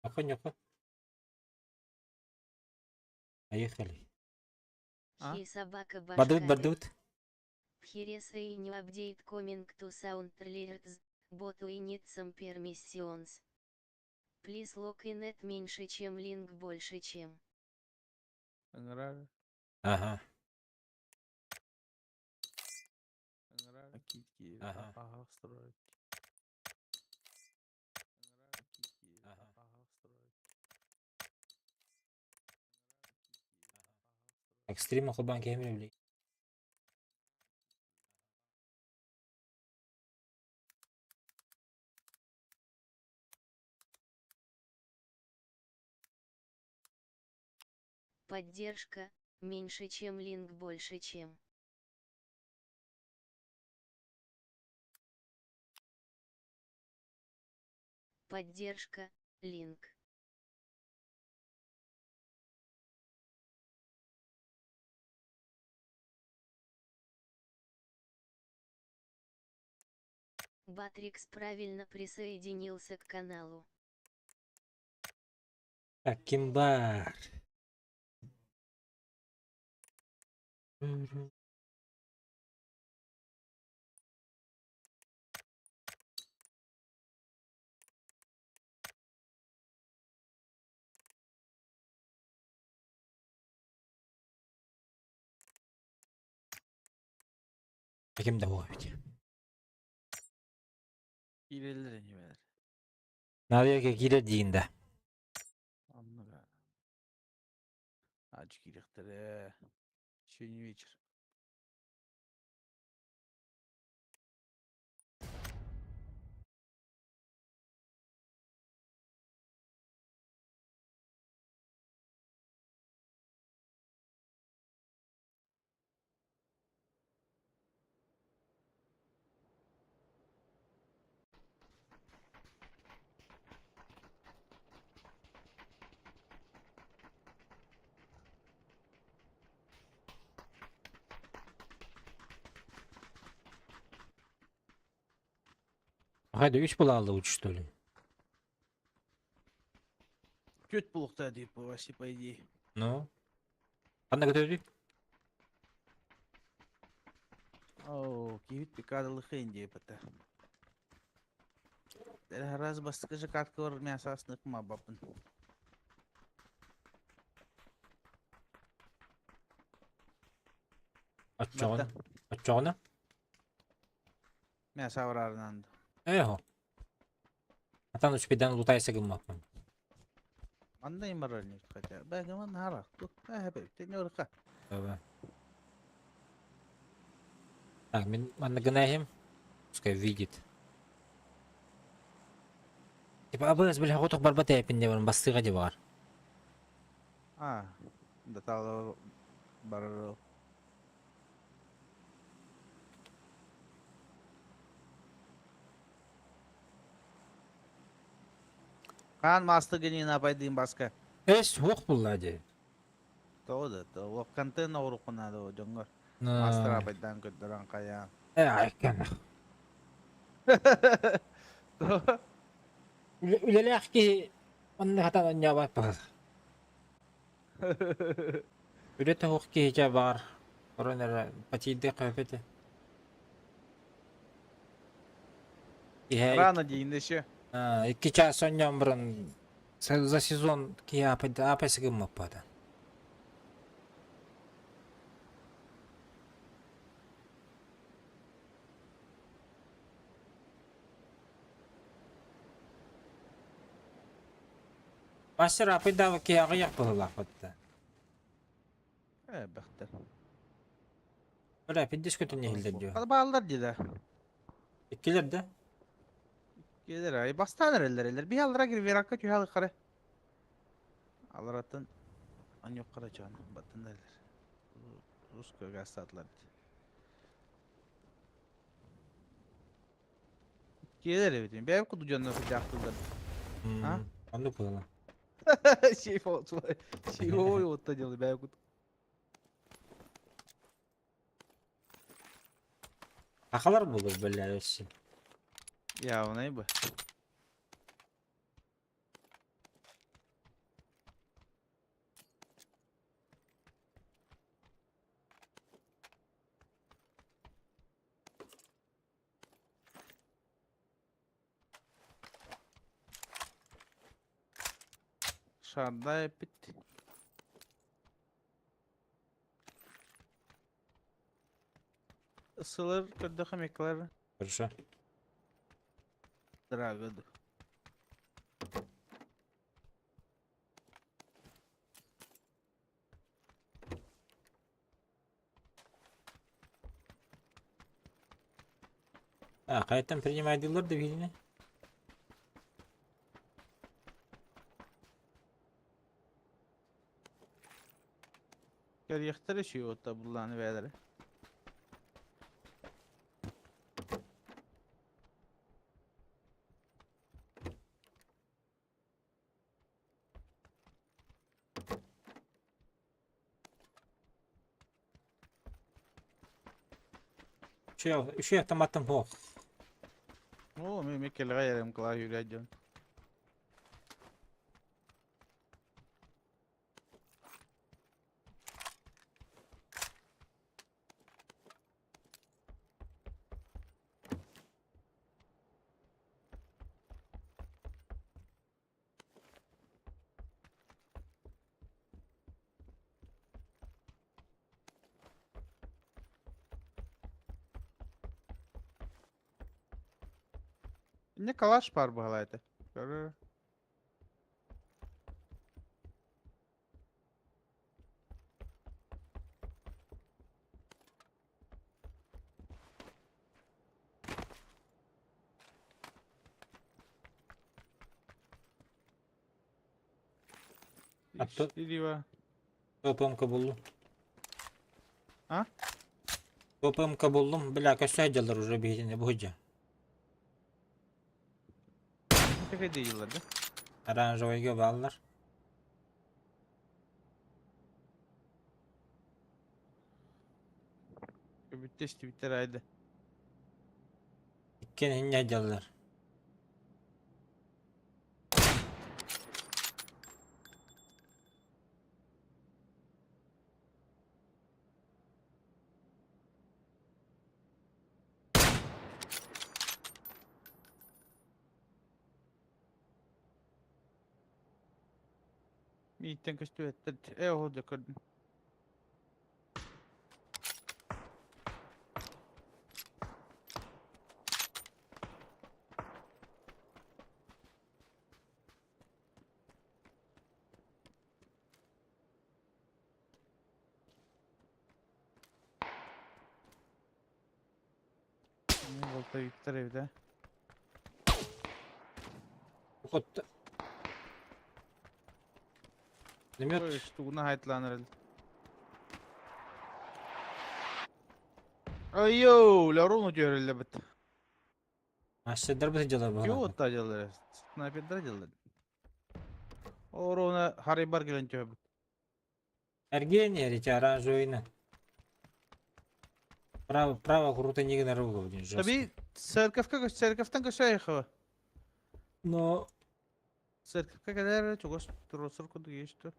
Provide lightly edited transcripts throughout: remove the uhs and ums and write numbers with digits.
Ньоко-ньоко. Поехали. А? Хи собака Бардыбыт, башкавер. бардыбыт. Пхиреса и new update coming to sound alerts, but we need some permissions. Please log in at меньше чем link больше чем. Ыҥырар. Ага. Ыҥырар. Киит Ага. Ага, строить. Ага. Экстрим холбоон киһи билэ. Поддержка, меньше чем link больше чем. Поддержка, link. Батрикс правильно присоединился к каналу. Так, ким баар? Ким да буолар эбит. Киирэллэр ини бэлэр. Надо киирэр диин да. Оннуга. Ач киириэхтэрэ. Еще не вечер. Хайда үс булаалла уч что ли? Күт булуктаа дип вообще по идее. Ну? Ханна көтөдүй? Оо, киһит пикадылыхын диэпэтэ. Раз бастакы же каткалар мясо аснык мабаппын. Оччоҕуна? Оччоҕуна? Мясо аврарынан. Эхо. Атан учпидан лутайса гыммаппын. Манна имаральник хотя. Бэгэмэн харах. Тэбэ. Так, мин манна гынаһым. Пускай видит. Типа абыс били хотух барбат эпин деп бастыга деп бар. А, да тал бар. Хаан маасты генина апайдыын баска. Эс хуох булла ди. Тоҕо да, то контент оҕуруккуна да дьоҥҥор. Мастер апайдаан көрдөрөн хайаан. Э, айкан. Үлэлээх киһи онно хатан онньообот баҕар. Үлэ тоһуох киһи баҕар орон эрэ патийдык хөпөтө. Иһэ Рано дейін еще. икки час онньоон баран за сезон киһи апайсы гыммаппата. Мастер апайдаабы киһи аҕыйах быһыылаахпытта. Э, бэхтэр. Бля, пиздец көтөн иһиллэр дио. Бааллар дии Иккилэр да? Иккилэр ай бастаан эрэллэр эллэр. Биһи аллара кирверакка түһэ алыккары. Алараттан аньоккара чаан баттан эллэр. Русская гастаатылар. Киэлэр эбитин. Бэйэм куду дьонно сыдьаахтыллар. А? Оннук буолла. Чего вот делай, бэйэм куду. Сахалар буолуо бэлээ өссө. Явнай бы. Шардай эппит. Сылыр көрдөхө меккалар. Хорошо. Драгы. А, қайтан принимайдылар да видимо. Көрүөхтэрэ үчүгэй уотта буллааны бэйэлэрэ. Үчүгэй автоматтан суох. Оо, мен меккелеҕэ ярым кылаа юрия дьон. Инньэ калаш баар быһалаа этэ. Көрөр. А то- Ишти ППМ-ка буллум. А? ППМ-ка буллум. Бля, көстө дьаллар уже биһитини буһуйдьа. Тэхэ да? Оранжевыйга бааллар. Бүттэ истибиттэр айды. Иккиэн инньэ дьаллар. Мииттэн көстүбэттэр. Ээ ол дьэ көрдүм. Волта Виктор эбит ээ. Хотта. Пулемет. Ой, штугуна хайтлаан эрэл. Айо, Ларуну түһэриллэбит. Мастер бит дьалар Кио баһылаах. отта дьаллар. Снайпердар дьаллар. Оруна харайбар кэлэн түһэбит. Эргиэн эрити оранжевыйны. Право, право круто не гнаруло, блин, жестко. Таби церковка церковтан көсөйхө. Но Церковка кэлэр чугас турусур курдук иштü.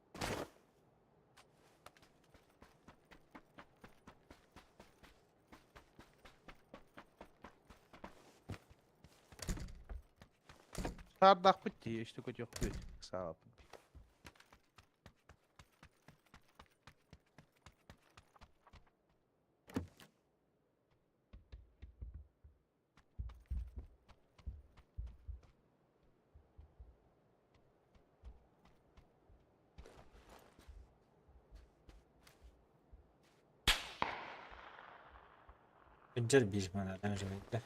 Саардахпыт дии, ишти көтүөхпүт. Саабаппыт. Сылдьар биир маны оранжевыйда.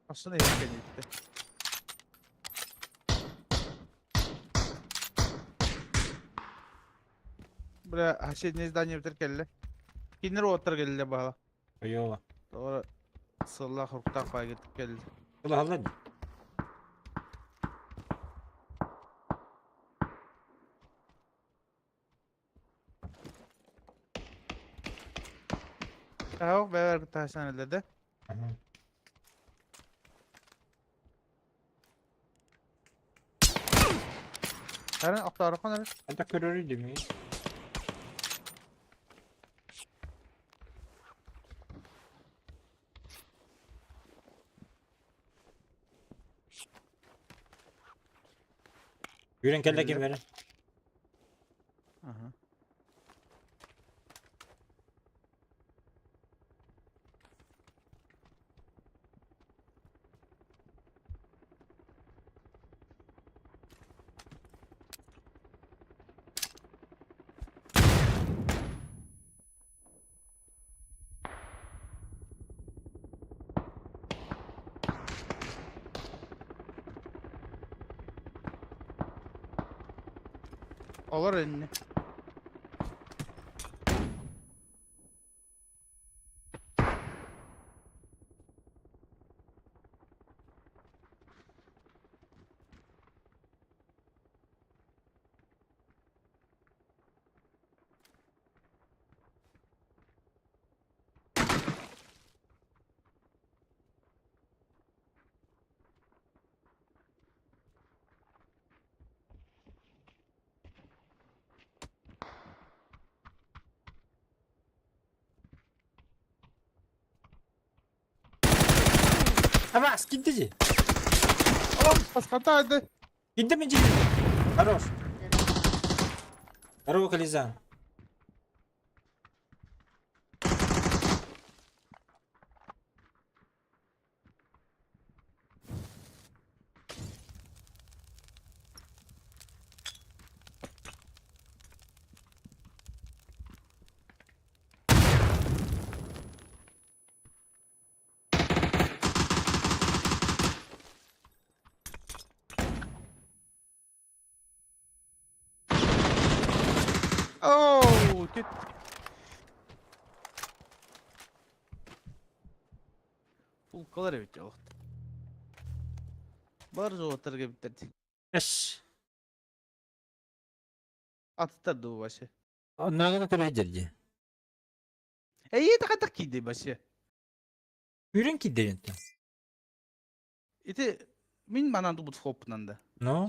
Aslında иһиккэ Бля, соседнее здание бүтэр кэллэ. Кинилэр уоттар кэллэ баһала. Ойола. Тоҕо сыллаах хуруктаах баайгыт кэллэ. Улаһаллар дии. Таһах бэбэр таһсан эллэ да. Мгм. Aren охтоороххун эрэ. Это көрөрүй дими. Yürün kelle kim verin? Аха. Олор инни. Абас, киддизи. Басқата айды. Кидди ми жиди. Хорош. Здорово, Кализан. Оу, түт. Пулкалар эбит олохт. Бар золоттарга биттер. Эш. Аттар дуу вообще. Оннагына көрө дерди. Эй, это хайдах киирдэй вообще. Үрүн киддерин. Ити мин манан тубут хоппунан да. Ну,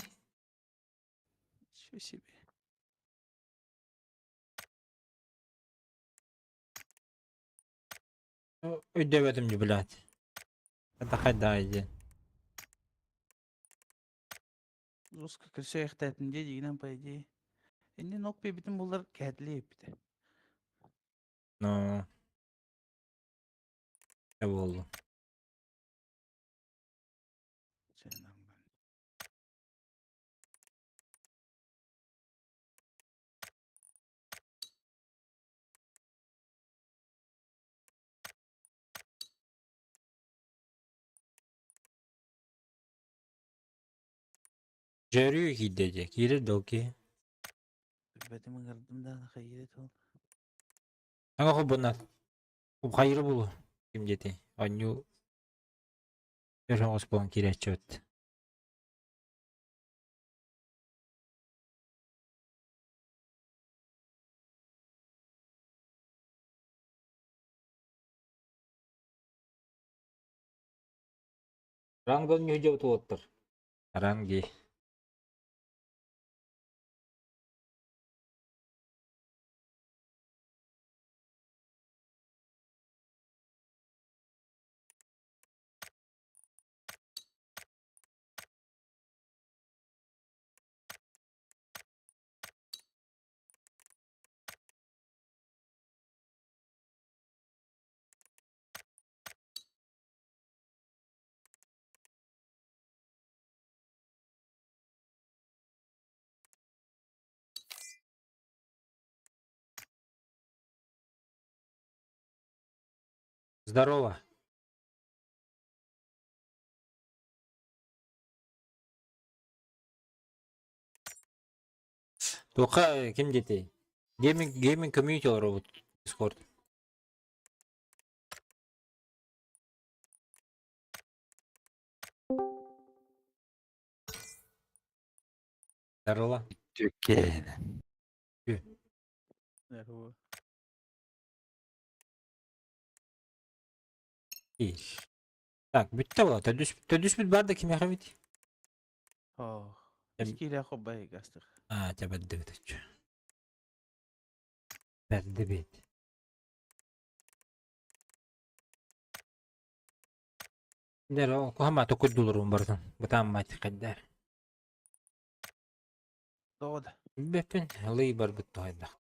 Ничего себе. өйдөбөтүм же, блядь. Это хайда иди. Жестко кірсе аяқтайтын де дегенен по идее. Енді нок бебітін бұлар кәділі епті. Ну. Не болду. Жерүү киддеже. Кире доки. Бәтімін кырдым да хайыр ол. Аңа хобунат. Хоб хайыры булу. Ким дети. Аню. Өрөңөс болон киречөт. Рангон нүжө туоттар. Ранги. Здорово. Тоқа ким дети? Гейминг гейминг комьюнити робот Discord. Здорово. Türkiye'de. Здорово. İyi. Так, бүтті бола. Төдүс төдүс бүт бар да ким яхабит. Ох. Үс киилээх хоббай гастых. А, тебя бэрдибит. Бэрдибит. Дэр кухама токуйдулурун бартын. Бытааммат хайдар. Тоҕо да. Билбэппин, ылый барбыт тоһайдах.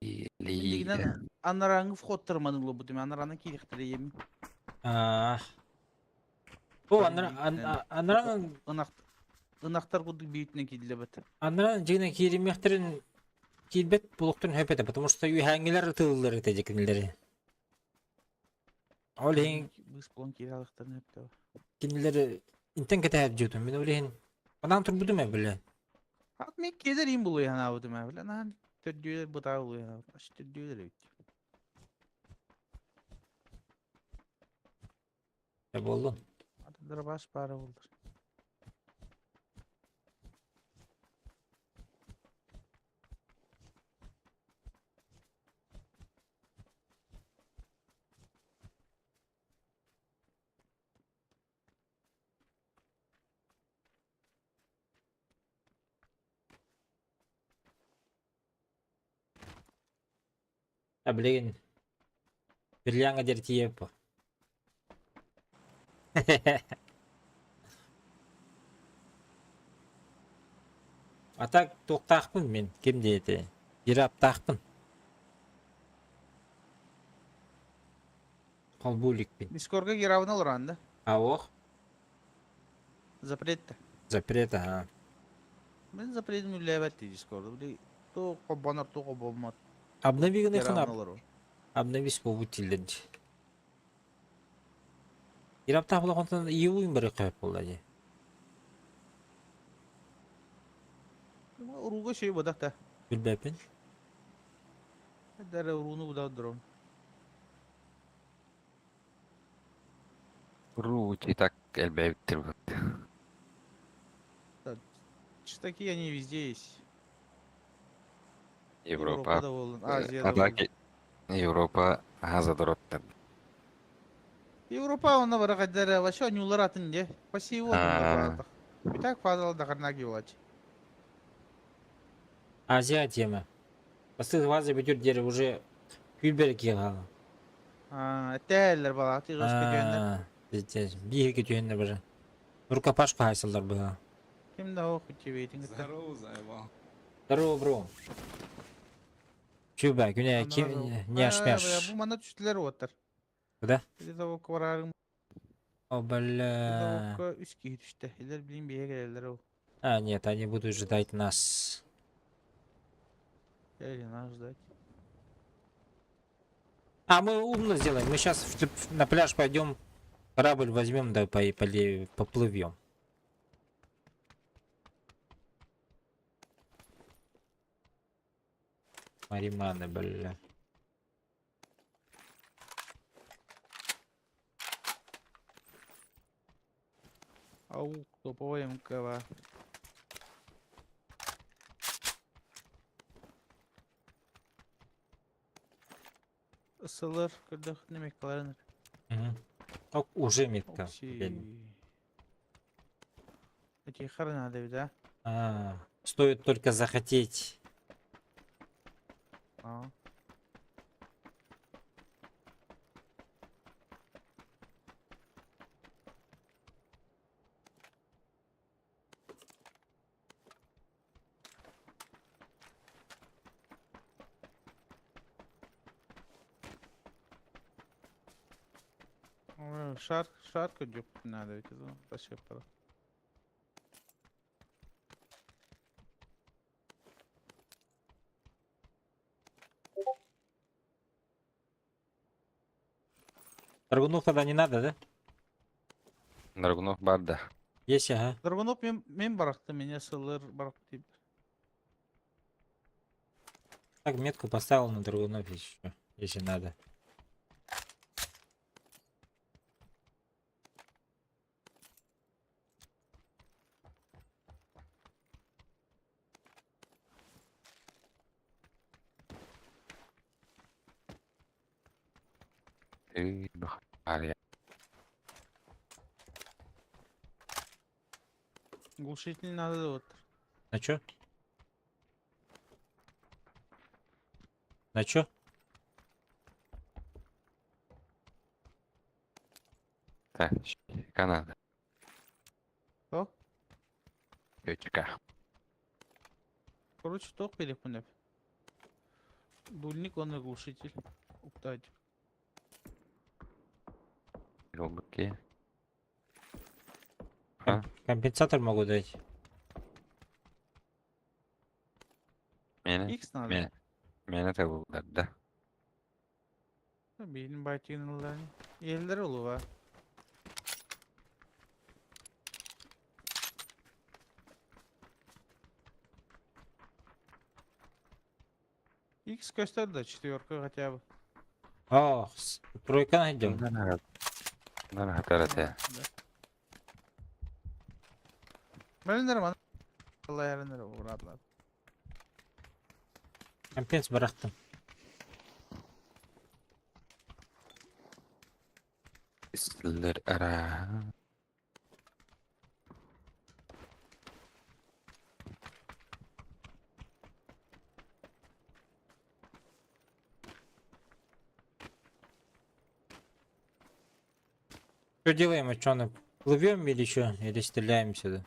Билигинэн анарааҥҥы входтар маныллыбытым, анарааҥҥы киириэхтэрэ ийэм. Аа. Бу анаран Ынахтар курдук бииртинэн киирдилэбит. Анаран дьиҥинэн кииримиэхтэрин киирбэт булуктарын хөп этэ, потому что үөһээҥҥилэр ытыыллар этэ дьэ кинилэри. Ол иһин Быыс булан киирэ алыхтарын хөптөө. кинилэр интэн кэтэһэр дьиэтим. Мин ол иһин анаан турбутум ээ бile. Хат мен кедер им булуйанаабытым ээ билэн аан төрдүөлэр бытаа булуйанаабыт. Аш төрдүөлэр эбит. Э буоллун. Атындара баш баара болдур. А билигин Бирляҥҥа диэри тиийэбит бу. А так туохтаахпын мин ким диэти Ираптаахпын. Холбуу иликпин. Дискорга геравын олорон да? А ох. Запрет Запрет, ага. Мен запретин үллээбэт дии Дискорда. Били туу холбонор, туу холбоммот. Обнови гыныхын Геравын олору. обновись буолбут дииллэр дии. Ираптаах буолан июнь бары хөп буолла дии. Урууга шөй бодах да. Билбэппин. Дәрі урууну будах дрон. Рути так элбээбиттэр бут. Чистаки они везде есть. Европа. Европада болун, Азияда болун. Атаки Европа аһа задороттар. Европа онно бара кайдара вообще нюлар атын де. Пассиво А. Битак фазал дахарнаги булач. Азия тема. Бастык ваза бүтүр диэри уже күүрбэр киэҕаала. А, этээллер бала, тыгыс көтүөннэр. Аа, пиздец. Биир түһэннэ бары. Рукопашка хайсаллар быһа. Ким да ох үчүбейтин кытта. Здорово, заебал. Здорово, бро. Чүбэ, күнэ ким няш мяш. Бу мана түстүлэр уоттар. Куда? Или того кварарым, О, бля. того үс киһи түстэ. Илер билин биһиэ кэлэллэр ол. А, нет, они будут ждать нас. Или нас ждать. А мы умно сделаем. Мы сейчас на пляж пойдем, корабль возьмем, да поплывем. Мариманы, бля. Ау, топовая МКВ. Ысылыр, көрдөх немеккаларын. Мгм. Ок, уже метка. Блин. Эти надо, да? А, стоит только захотеть. А. Ой, Шар, шарка дюк надо ведь это вообще пора. Драгунов тогда не надо, да? Драгунов бар да. Есть, ага. Драгунов мен, мен барахты, меня сылыр барахты. Так, метку поставил на Драгунов еще, если надо. Ый, бахария. Глушитель надо да вот. На чё? На чё? Так, Канада. О? Счетчика. Короче, ток перепунеп. Дульник, он и глушитель. Уктать. Голубки. А? Компенсатор могу дать. Мені, X надо. мені, мені те було, да. Бейін байтигин Елдер олуга. X көстөр да четверка хотя бы. О, тройка найдем. Хатар те. Бөлүнөр мана. Allah ярыныр урадлар. Компенс бырахтым. Сілер ара. Что делаем, а чё, плывем или что? Или стреляем сюда?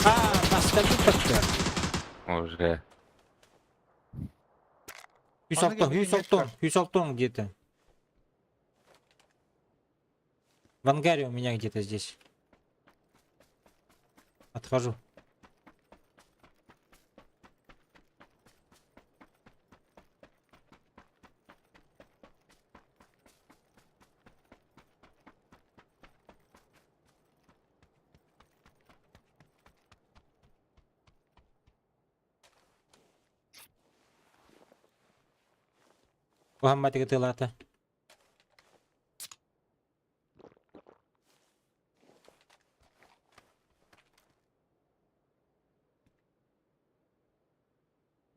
А, нас так Уже. 106, 106, 106 где-то. В ангаре у меня где-то здесь. Отхожу. Уһамматыгы тылата.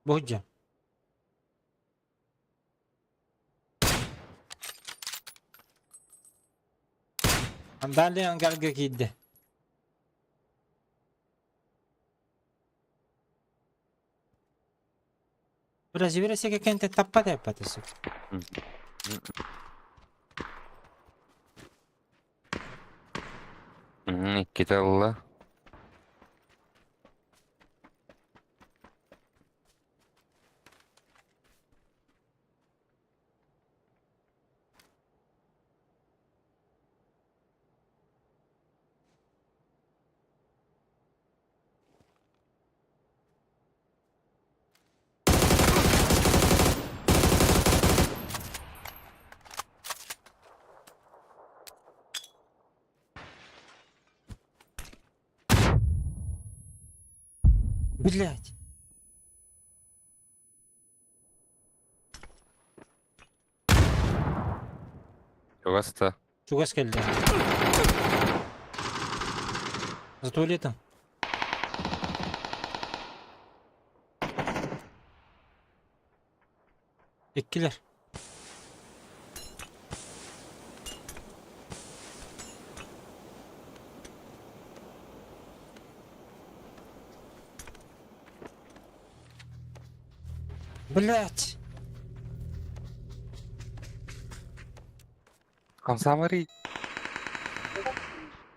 Буһдьа. Андали ангарга киирдэ. Разве кенте таппат эппатысы. Икки талла. Блять. Чугаста. Чугас кэллэ. За туалетом. Иккилэр. Блять. Комсомари.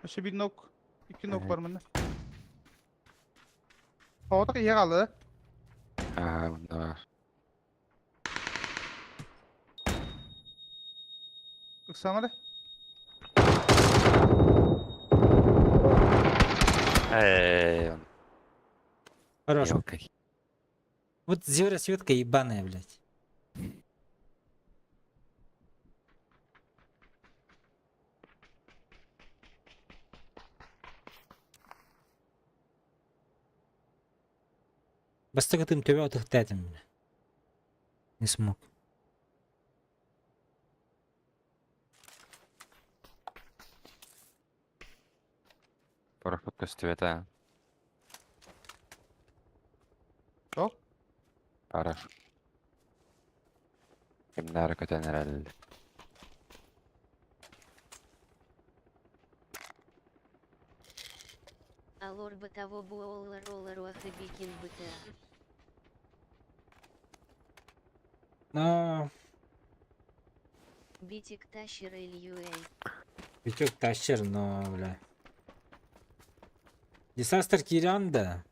Өссө bir nok. İki nok бар мында. Тоҕото киһи хаалла Аа, мында бар. Ыксамары. Эй, он. Хорош. Елка. Вот зеро-светка ебаная, блядь. Бастакытым төбө атыхтаатым, бля. Не смог. Парашют көстүбэтэ. Тоқ? Парашют. Кимнээри көтөн эрэллэр. Алор бытово буоллар олоруохы бикин быта. Но Битик тащер LUA. Витек тащер, но, бля. Десастер Киранда.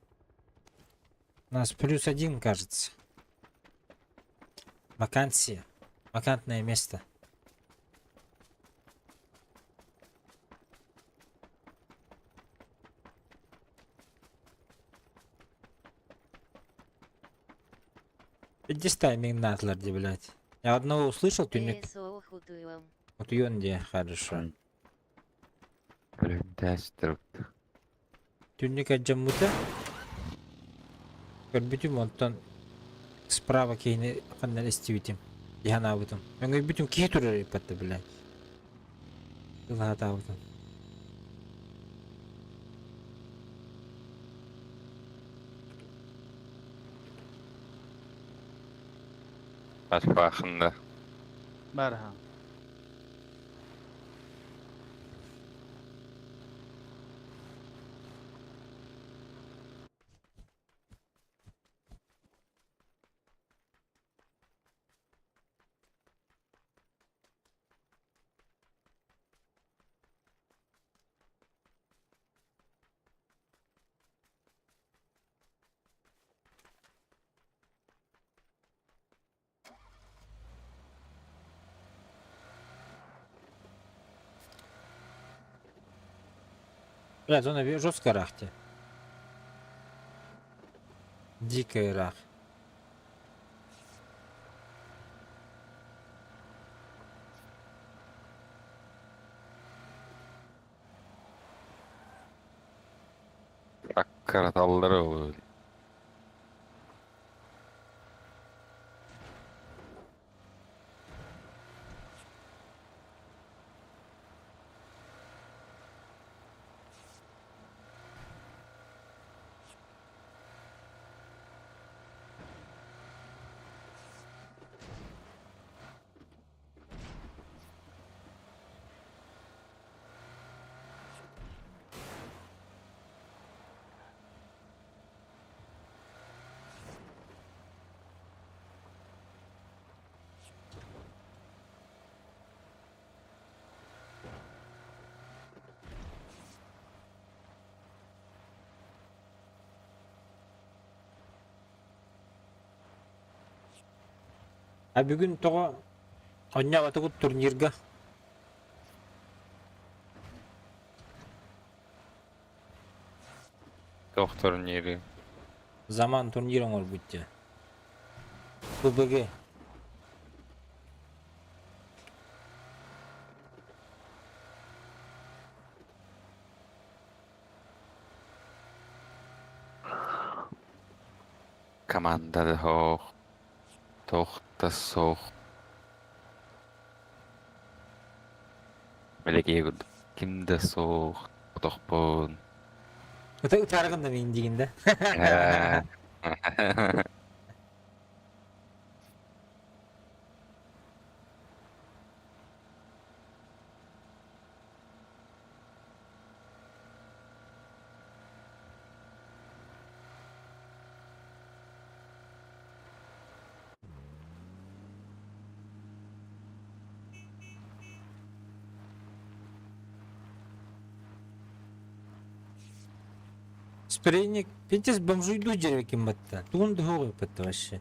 У нас +1, кажется. Вакансия. Вакантное место. Иди тайминг натлар, блядь. Я одного услышал, ты не... ТСО хутуем. Вот где хорошо. Блин, тестер. Түннүк алдьаммыта. Көрбүтүм онтон справа киһини ханна истибитим. Дьаһанаабытым. Өҥөйбүтүм киһи турар эппэтте, блядь. Тылаатаабытым. Альфахында. Барха. Бля, зона жестко рахте. Дикая рах. Аккараталлары ол. А бүгүн тоҕо оонньообатыгыт турнирга? Туох турниры? Заман турнир оҥорбут дии. ПБГ. Команда да суох. Туох да суох. Били курдук ким да суох. Отохпун. Ытааргын да мин диигин да. Ээ. Спрейник пиздец бомжуйду дьэрикин батта. Тугун да батта вообще.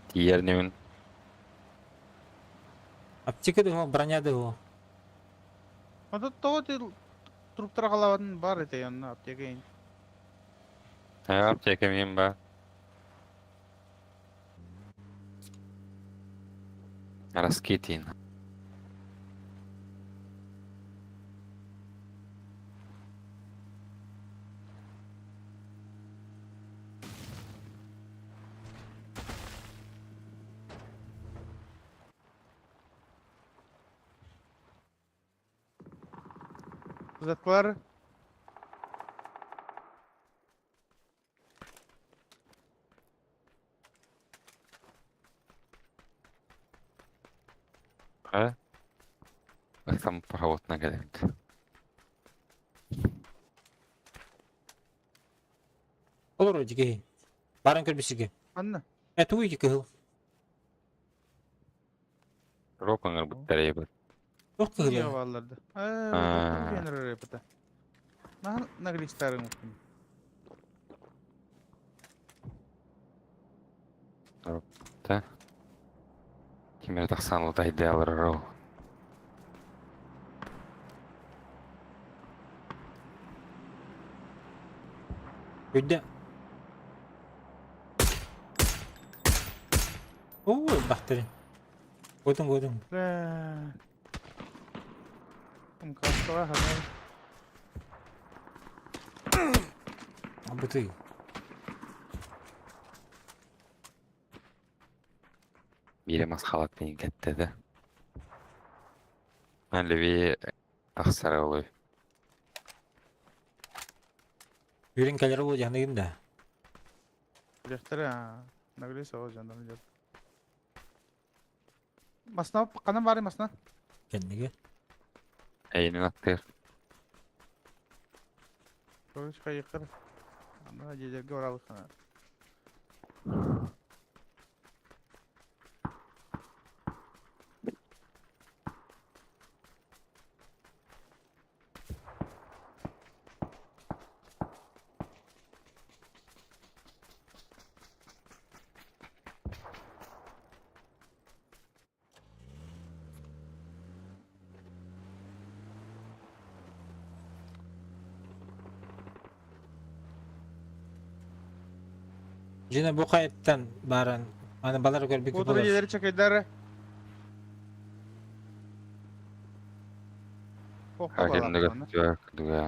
Тиийэр Аптека да броня да. Ото тоҕо труптар халабатын бар этэй онно аптека ин. Аптека мин ба. Раскитин. Затлар. А? Сам похавотна кэлэбит. Олору дикей. Баран көрбүсүгэ. Анна. Э тугуй кыһыл? Роп ыҥырбыттар эбит. Туох Кыһыл кыһыла? баалларды. Аа. Ээ, Наһаа наглистарын уккун. Та. Ким эрэ тахсан лутайдыалар ол. Өйдө. Оо, бахтырын. Көтүн көтүн. Бля. Каскалаах аны. Абытый. Биирэ мас халат мин кэттэ да. Леви тахсара олуй. Үрүн кэлэр ол дьаныгын да. Билэхтэрэ наглый соҕус дьоннорун дьон. Масна ханан баарый масна? Кэннигэ. Эйинин аттыыр. Короче, хайыххар. Аны дьиэлэргэ баралыххана. Дьине бу хайыттан баран аны балар көрбүккэ Утары болар. дьиэлэри чакайдары. Хакенде көттүө кудуга.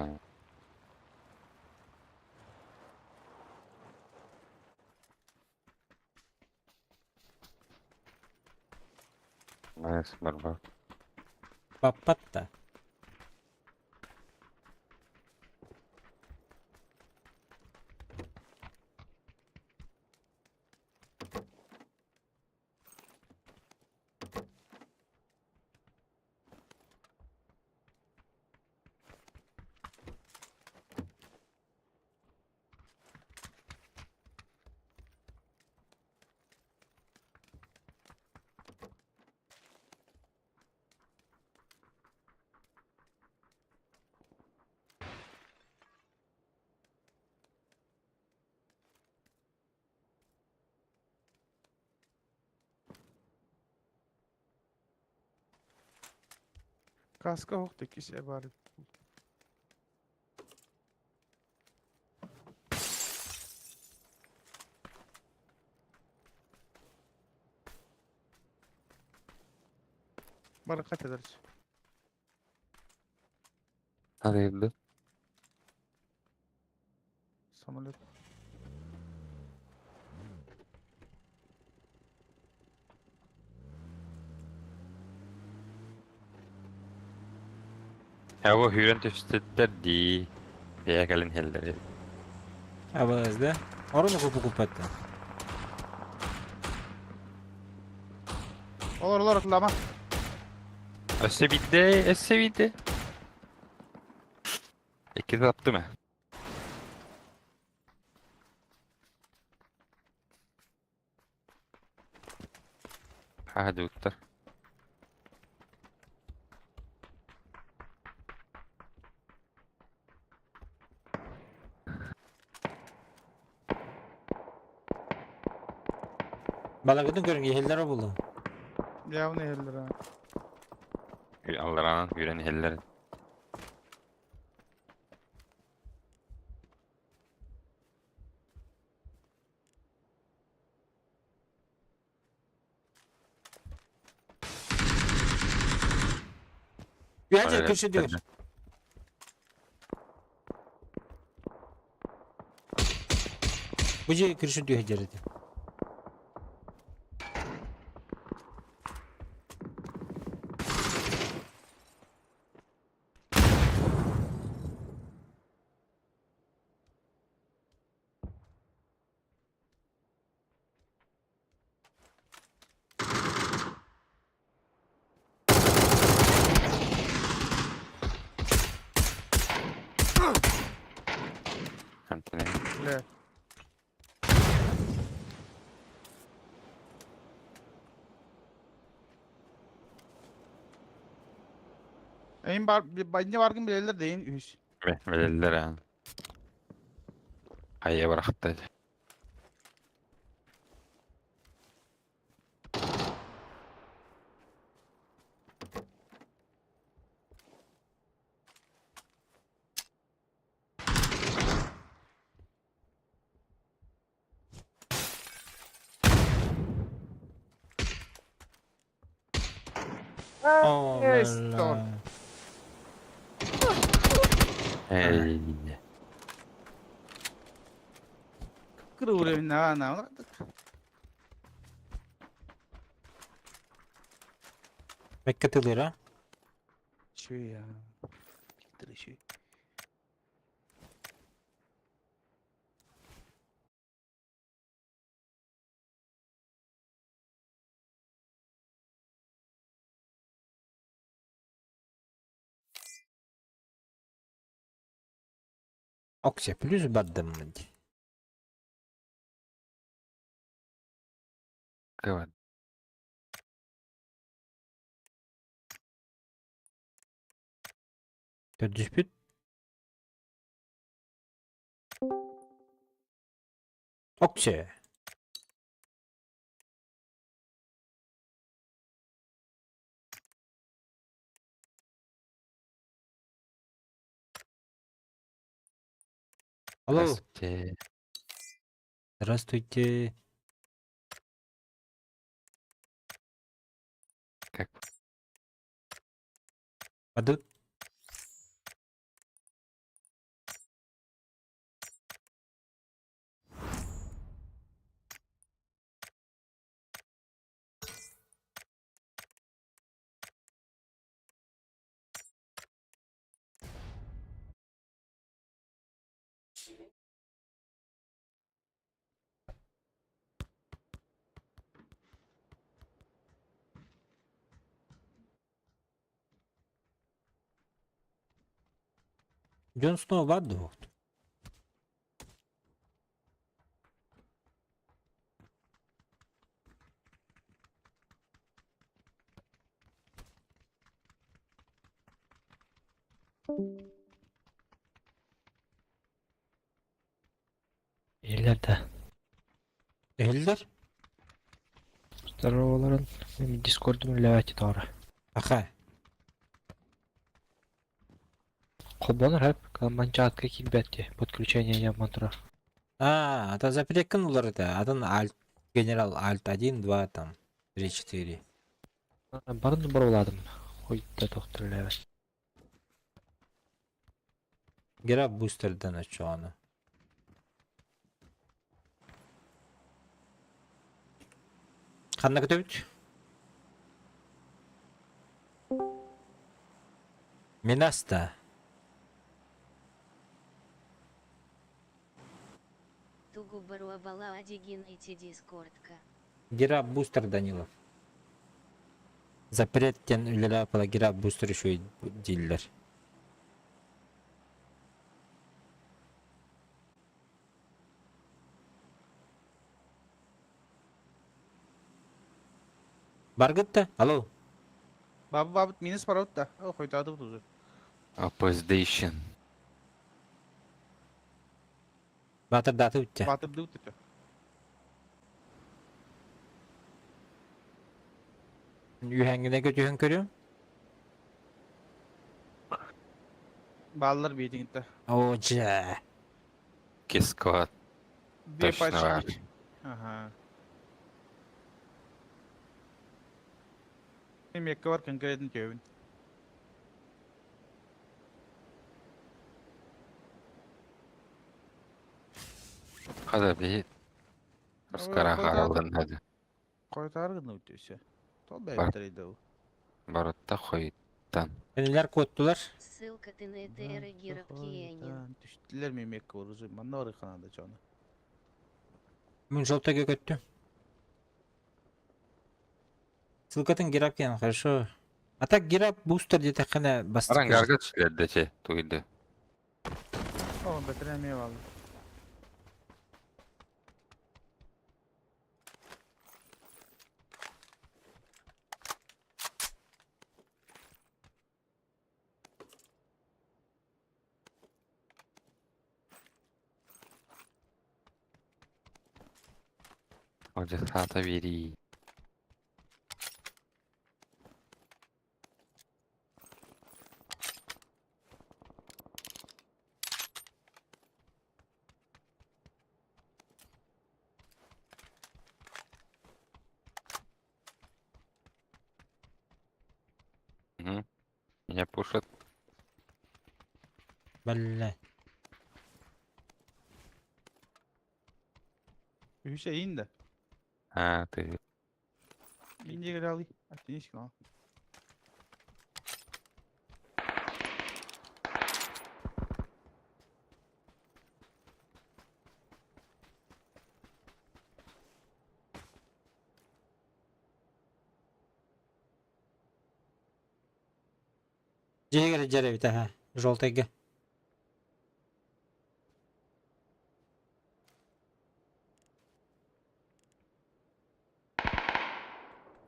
Найс барба. Баппат да. Каска ох текис бар. Баракат ederiz. Hadi Самолет. Ya bu hürен түстүттэр дии. Бэйэ кэлин иһэллэр. Абыз да. Орону купу купатта. Olur olur atlama. Өссө биирдэ, өссө биирдэ. Икки таптым ээ. Hadi уттар. Балагытын көрүн иһэллэр булу. Явно иһэллэр ha. Аллараан үүрэн иһэллэр. Үһәжер күрші дүйөр. Бу же күрші дүйөр жерде. Антони. Бля. Эйин бар, инне баргын билэллэр да эйин үһүс. Билэллэр аа. Хайа бырахта. О, Esto. бля. Эй. Кыры уровень на Бэккэ тылыра. Чү я. Тырышы. Окся плюс бардым. Кыван. Төрдүспүт. Окся. Алло. Здравствуйте. Здравствуйте. Как Падут. Джон Сноу бар дуо? Иһиллэр да. Иһиллэр? Здороваларын. Мин дискордум үлэлээбэт тоҕо. Аха. Холбонор хэп, манчаатка киирбэт дии, подключение яман турар. А, это запрекын улар это. Атын альт, генерал альт 1, 2, там, 3, 4. Барын боруладым. Хуй да тохтор үлэлээбэт. Гера бустердан очону. Ханна көтөбүт? Минаста. Тугу баруабала адигин ити дискордка. Гера бустер Данилов. Запрет диэн үлэлээх буола Гера бустер үчүгэй дииллэр. Баргыт да? Алло. Бабы бабыт минус барабыт да. О, хойтаадыбыт уже. Opposition. Баатырдааты үттэ. Батырдыбыт өтө. Үһэҥҥинэ көтүһэн көрүөм. Бааллар биитиҥитэ. Оо дьэ. Кискот. Две Точно бар. пачки. Ага. Мекке бар конкретно төбүн. Хада бии. Оскара харалдан хады. Койтаар гына өтөсө. Тол Бар. бэйбитер идэ. Барытта хойтан. Кинилэр куоттулар. Ссылка ты на ЭТР Герабкиянин. Түштүлэр мен мекке бар уже. Манна бар канада чону. Мин желтыйга көттүм. Ссылкатын Гераб киэн, хорошо. А так Гераб бустер диэтэххинэ бастакы Арангарга түлэрдэ че туйды. О, бэтэрээ эмиэ бааллар. Алдьархаата биэрии. Мгм. Меня пушат. Бля. Үһүс эйин да. А, ты. Мин диэки алый. Отлично. Дьиэгэр дьэр эбит аха. Желтайга.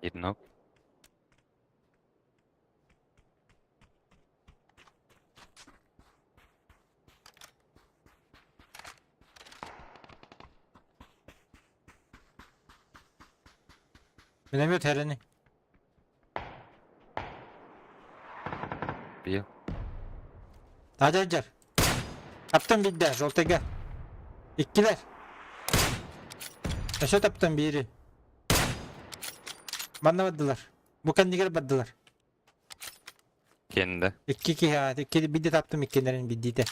Едно. Миномет хэрени. Бил. Тадьар. Таптым биирдэ, желтайга. Иккилэр. Өссө таптым биири. Манна бардылар. Бу кэннигэр бардылар. Кенде. Икки киһи аат, икки биирдэ таптым иккиннэрин биирдиитэ.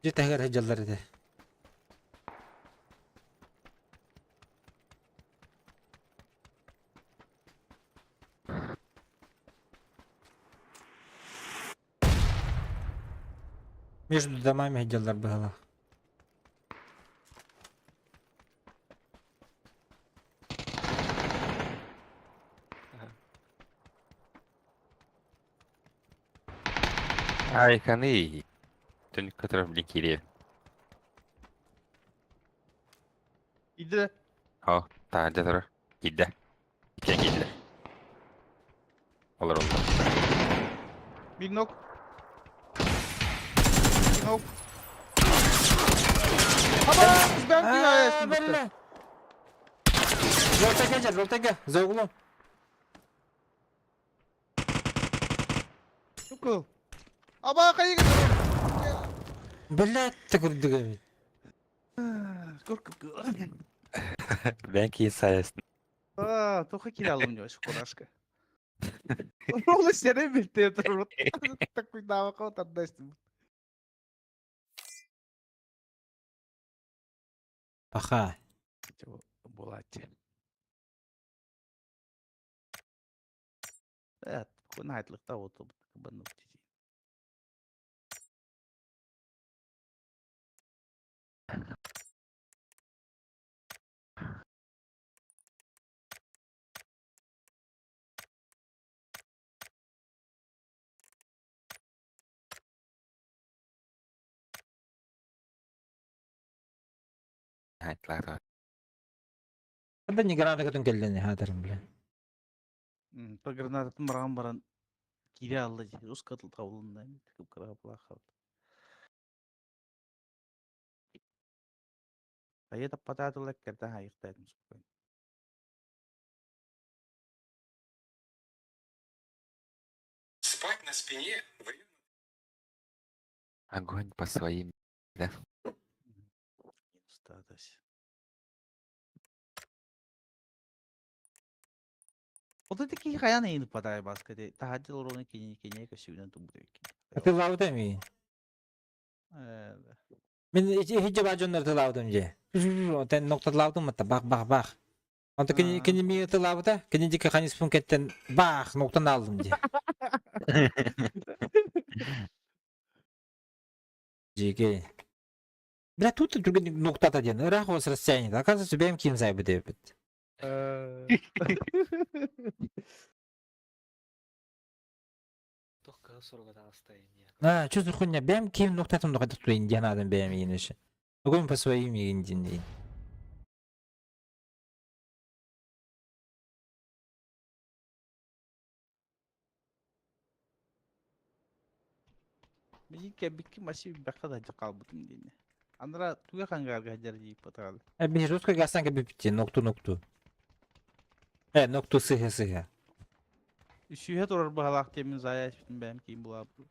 Дьэ таһыгар сылдьаллар этэ. Между домами сылдьаллар быһыылаах. Ай, ханы. Түн которым блин Иди. О, таһырдьа турар. Киирдэ. Иккиэн киирдилэр. Олороллор. Big knock. Big knock. Aman ben dünyaya Бэллэ! Жолтайга дьэр, жолтайга, за углом. Сука. Аба хайыга. Блядь, ты курдук эбит. Бэн киин сайасын. Аа, тоха кире у него курашка. Ол сене билте турут. Такой навык вот отдаст. Паха. Булат. Э, кунайтлыкта оту баны. Хайтлар. Да не граната көтөн кэллини хаатарым бля. По гранататын баран баран кире алды. Ускатыл табылында. Тыкып кыра плаха. Айа таппатаатылар кэртэ хайыктаатым суккай. Спать на спине вредно. Огонь по своим. Да. Статус. Вот такие хаян и падай баска де. Тахадил роны кини кини кашивнан тубуде. Тыллаабыта ми. Мин иһиджэ баа дьоннор тылаабытым дьэ. Тэн нокталаабытым матта бах бах бах. Онто кини кини миигин тылаабыта, кини диэки ханиспын кэттэн баах ноктан ааллым дьэ. Дьиикэй. Бля, тут түргэнник нуктата диэн ыраах уос расстояние. Оказывается, бэйэм киим сайбыт эбиппит. Туох кыыс суруга таҕыста инниэ. А, что за хуйня? Бэм ким нуктатым нуктатым диэн аадам бэйэм иинэши. Огонь по своим иин. Миигин кэлбиккин массив бэххэ да хаалбытым диэнэ. Анара туга хангарга дьар дииппатаҕал. Э, русской гасан кэбипти, нокту нокту. Э, нокту сыһа сыһа. Үсүһэ турар баһалаах диэммин заайа испитим бэйэм киин булаабытым.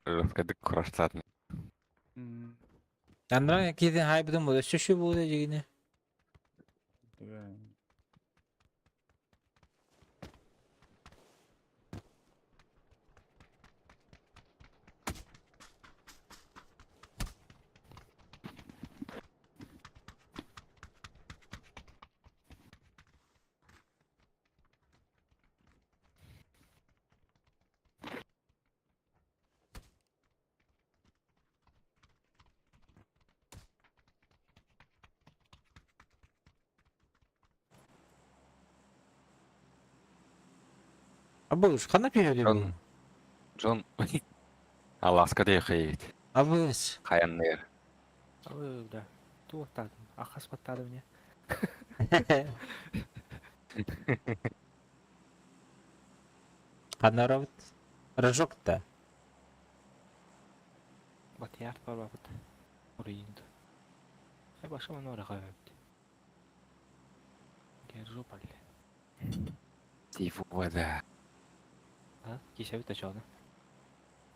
Русскайдык кураштаатын. Анара киһи хайбытым буолар, өссө буолар дьигини. Абыш, хана пиһэри Джон. Джон. Аласка диэхейт. Абыш. Хаянныыр. Ой, бля. Туохтаатым? Ахас баттаады мне. Ханаровт. Рожок-то. Батыйар барбапыт. Уруйунду. Э, башка маны ораға өпті. Держу палли. Тифуада. А, кисәбит ачаны.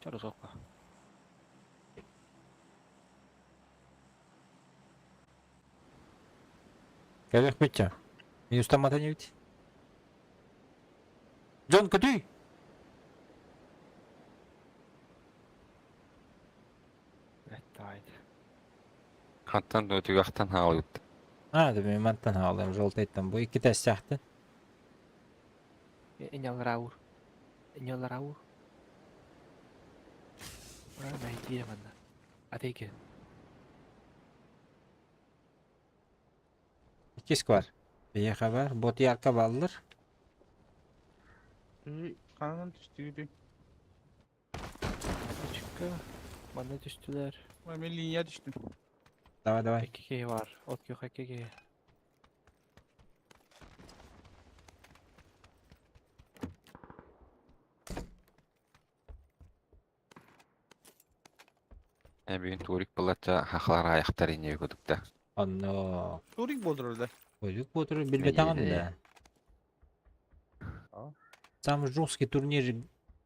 Чары сокка. Кэлэх бүтчэ. Минустамата не ведь. Джон, көтүй! Эттайд. Хантан түгахтан хаалыт. А, да мен мантан хаалым, жолтайттан. Бу икки тэстяхты. Энялраур. Энялраур. А, найти манна. Атейке. Икки сквар. Бейеха бар. Бот ярка баллыр. Ханан түстүгүтүй. Чыкка. Манна түстүлөр. Мен линия түштүм. Давай, давай. Эки кеһи бар. От көх эки кеһи. Э, бүгүн турик булача хахлар аяктар ине көдүктэ. Онно. Турик болдур да. Койдук ботуру билбетаган да. А? Самый жесткий турнир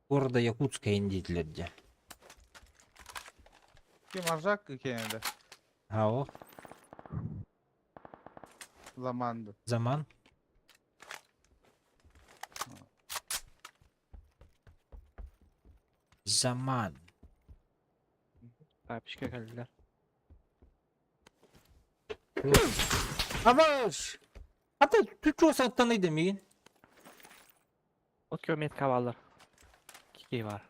города Якутска индитлерде. Ким аржак кенеде. Ао, Заманды. заман. Заман. Тапочка кэллилэр. Абаш! Ата түчү саттан иде мигин. От көх метка баллар. Эки кеһи бар.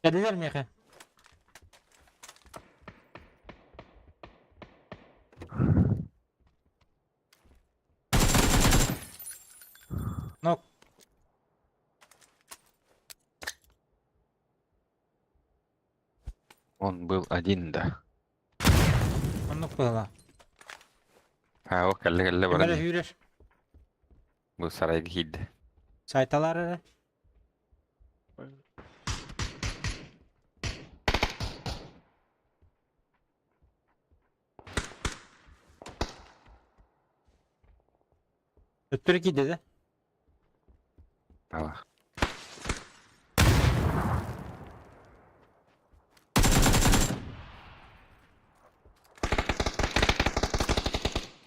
Кәделер меха. Нок. Он был один, да. Оннук была. А, о, кэллэ кэллэ Кимere баран. хүрер. Бу сарайга киирдэ. Сайталар эрэ. Өттөрү киирдэ да. Ала.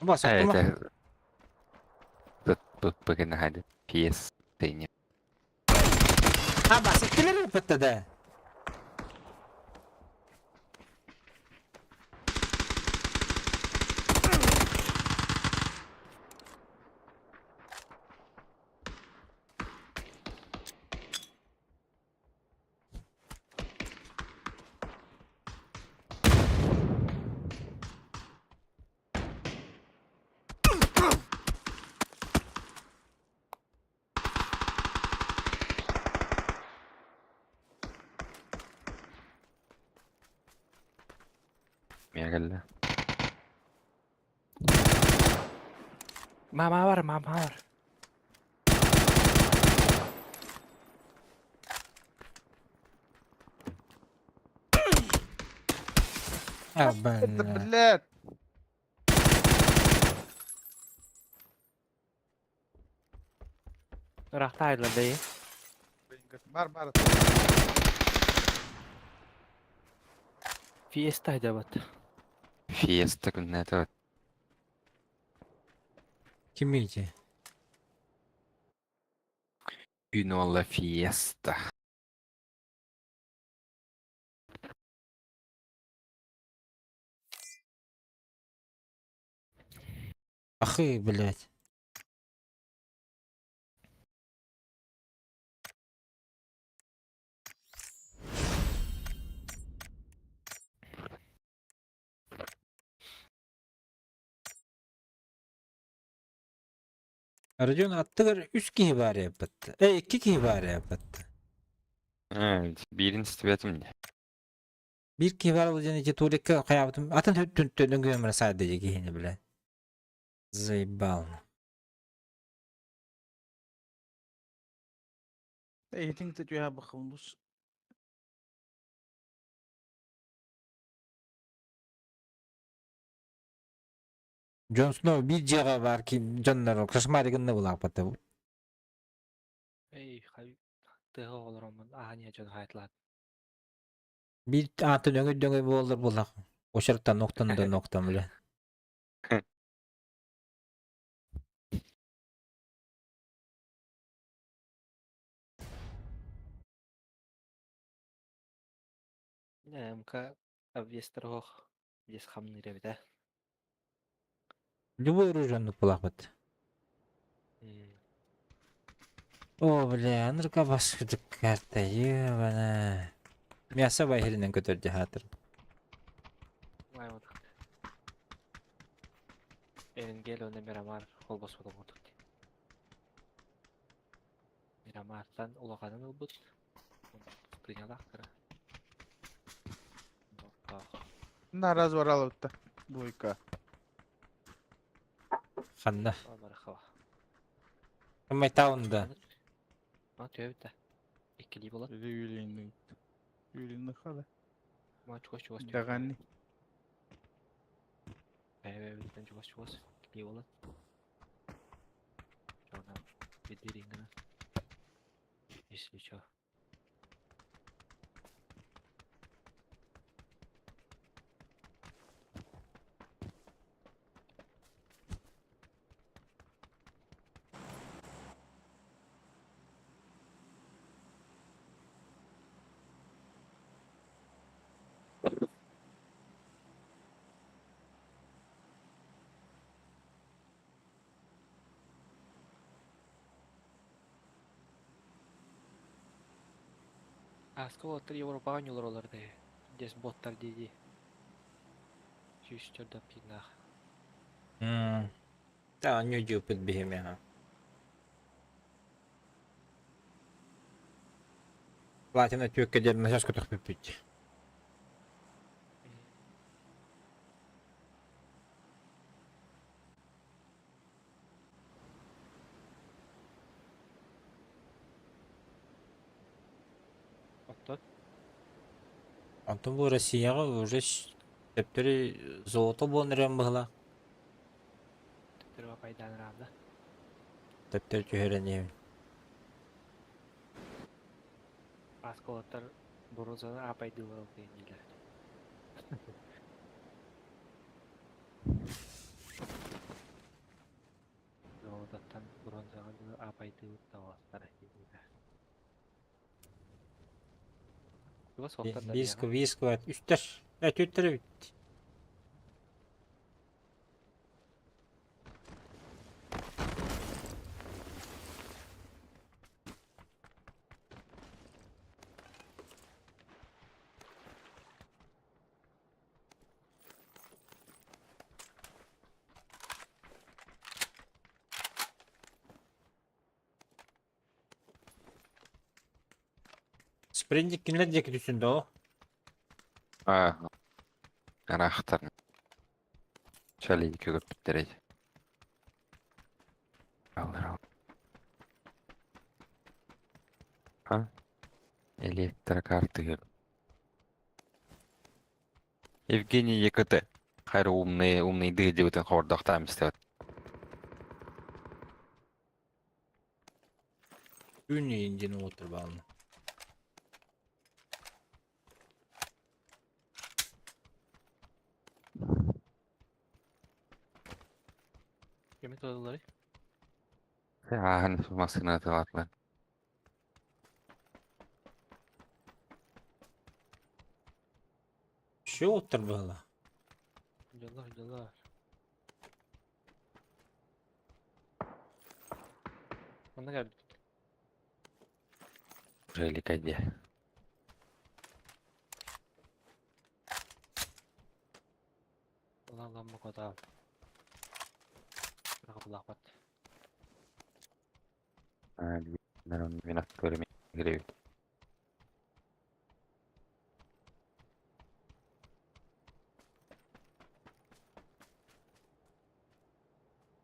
Бас Э, оттума. это... Тут бүгін хады PS тыйне. А, бас эттилер өпөттө да. Миэхэ кэллэ. Мама бар, мама бар. А, Это, бля. блядь. Ыраахтаайдылар да Бар, бар. Фиеста дебат. Фиеста күннээтэ Кимий ити? Күн уолла фиеста. Ахы, блядь. Родион аттыгар үс киһи баар эбит. Э, икки киһи баар эбит. Биирин истибэтим дии. Биир киһи баар ол диэн ити туалекка хайаабытым атын өттүнтэн өҥөйөмөр саады дии киһини билэ. Заебал. Eğitim de diyor bakalım bu. Джон Сноу биир дьиэҕэ баар ки дьоннор кошмари гынна булааппата. Эй, тыаҕа олороммун аһа дьон хаайтлаат. Биир аатын өҥөй-дөҥөй буоллар буоллах. Очертан ноктан да ноктан бля. МК обвестер оһох дес хамныыр эбит ээ. Любой оружие оннук булаахпыт. О, бля, анырка баскыдык карта, ебана. Мясо байхеринен көтөр дьаһаатыр. Лайват. Эренгел уонна Мирамар холбоспут оҥордук дии. Мирамартан улаханын ылбыт. Тыынялаах кыра. Оттоох. На разворот Двойка. Ханна. Барахова. Майтаунда. Ма төбүт да. Иккилии буолан. Юлины. Юлины хада. Ма чугас чугас төбүт. Даганни. Бэйбэбиттэн чугас чугас. Иккилии буолан. Жона бедерин гына. Если чё. Ааска уолаттар Европаҕа ньулар дии. Дес боттар дии-дии. Сүүс төрдө пиннаах. Та ньудьуппут биһимиэхэ. Платина түөккэ диэн начаас көтөхпүппүт. Оттон Онтон бу Россияҕа уже төптөрү золото буолан эрэн быһыылаах. Төптөрү пайдаан ыраабыта. Төптөрү түһэрэн иһэбин. Ааска уолаттар бронзаны аапайдыыллар диэн дииллэр. Золототтан бронзаҕа дылы аапайдыыбыт да уолаттар дииллэр. Чугас уолаттар да Виск, диэҕэ. виск, үстэр. Э, түттэр эбит. Спринтик кинилэр диэки түсүн доо. Аа. Араахтар. Шалейка көппүттэрэй. Аллар А? Электрокартыгар. Евгений ЕКТ. Хайра умный, умный дыы диэбитин хобордоохтоон истэбит. Күн иин диэн уоттар баална. Кими тыллары? Ааһан массыына тылаатылар. Все уоттар баала. Дьоллор, дьоллор. Манна кэлбит. Желика дии. Ылан котаал. Рахаплахпат. Мин аттыырым кирэбит.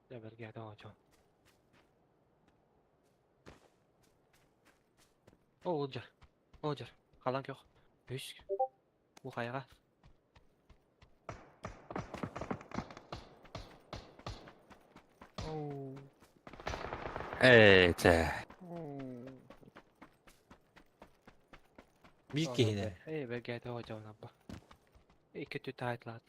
Дьэ бэргээтэ оҥочон. О, олдьар. Олдьар. Халан көх. Үс. Бу хайаҕа. Оу. Ээ, чэ. Оу. Биир киһини. Эй, бэргээтэ оҥочон аппа. Икки өттү таайтылаат.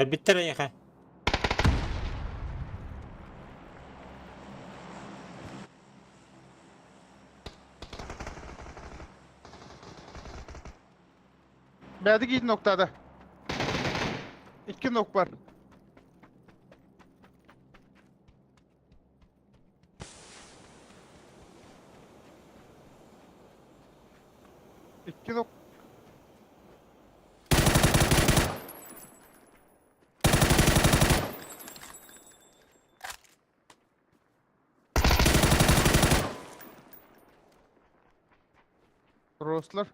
Кэлбиттэр эйиэхэ. Бәді кейді ноктада. İki nok var. İki nok. Rostlar.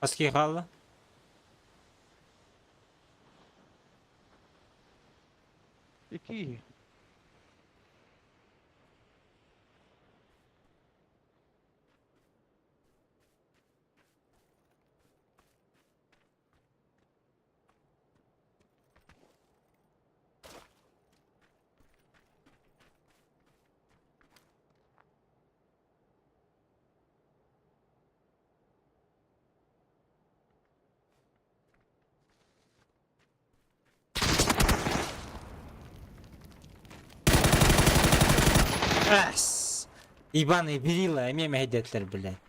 Хас киһи хаалла? İki. Ас! Ибаны Берила, эмиэ мэһэйдээтилэр, блядь.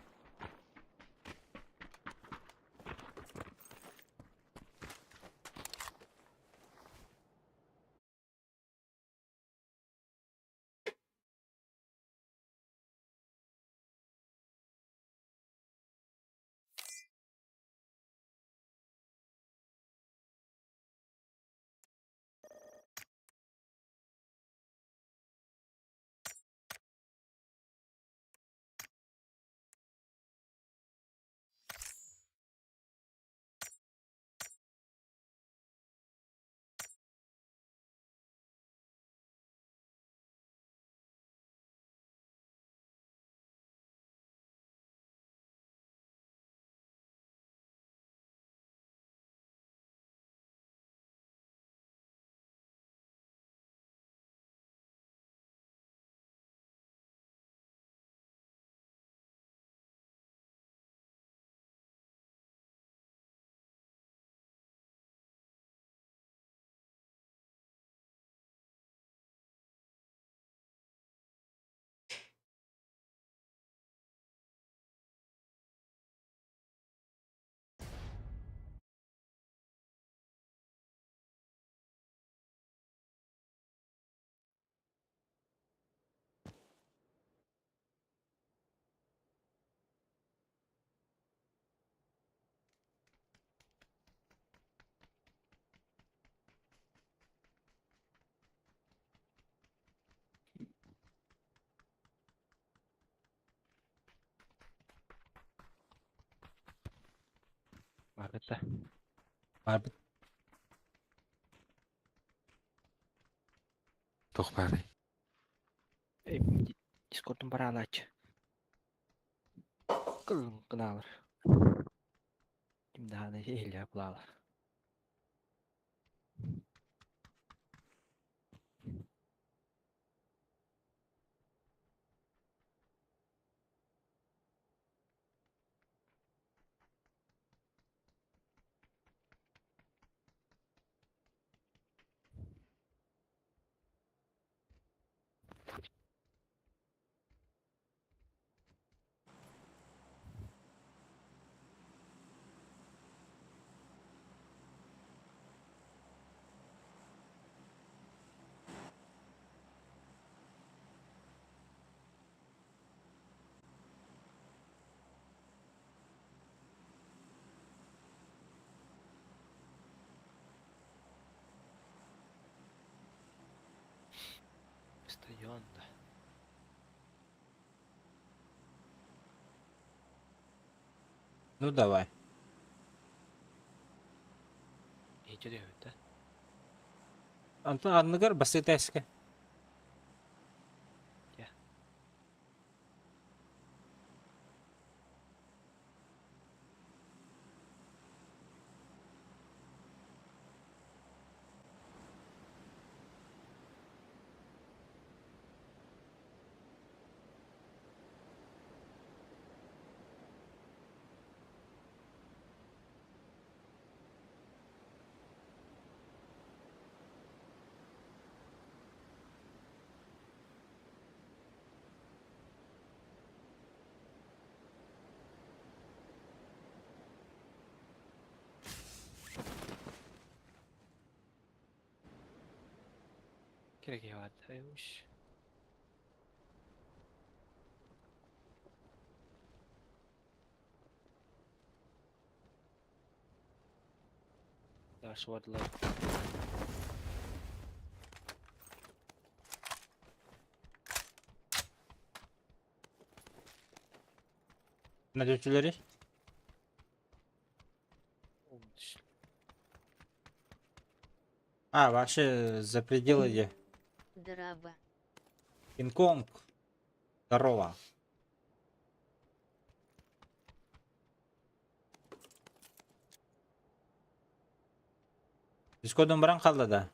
Баргыта. Барбыт. Туох баарый? Дискордун бараалааччы. Кылын гынаалар. Ким даҕаны иһиллээ булаалар. Стадион да. Ну давай. Иһитэ түһүбүт да. Антон анныгар басты тэске. Дьэ. Кирэкиһи баардайбыш. Дашвардлар. Надеждалары? А, вообще за пределы где? Драба. Кинг-Конг. Здорово. Дискордун баран хаалла да?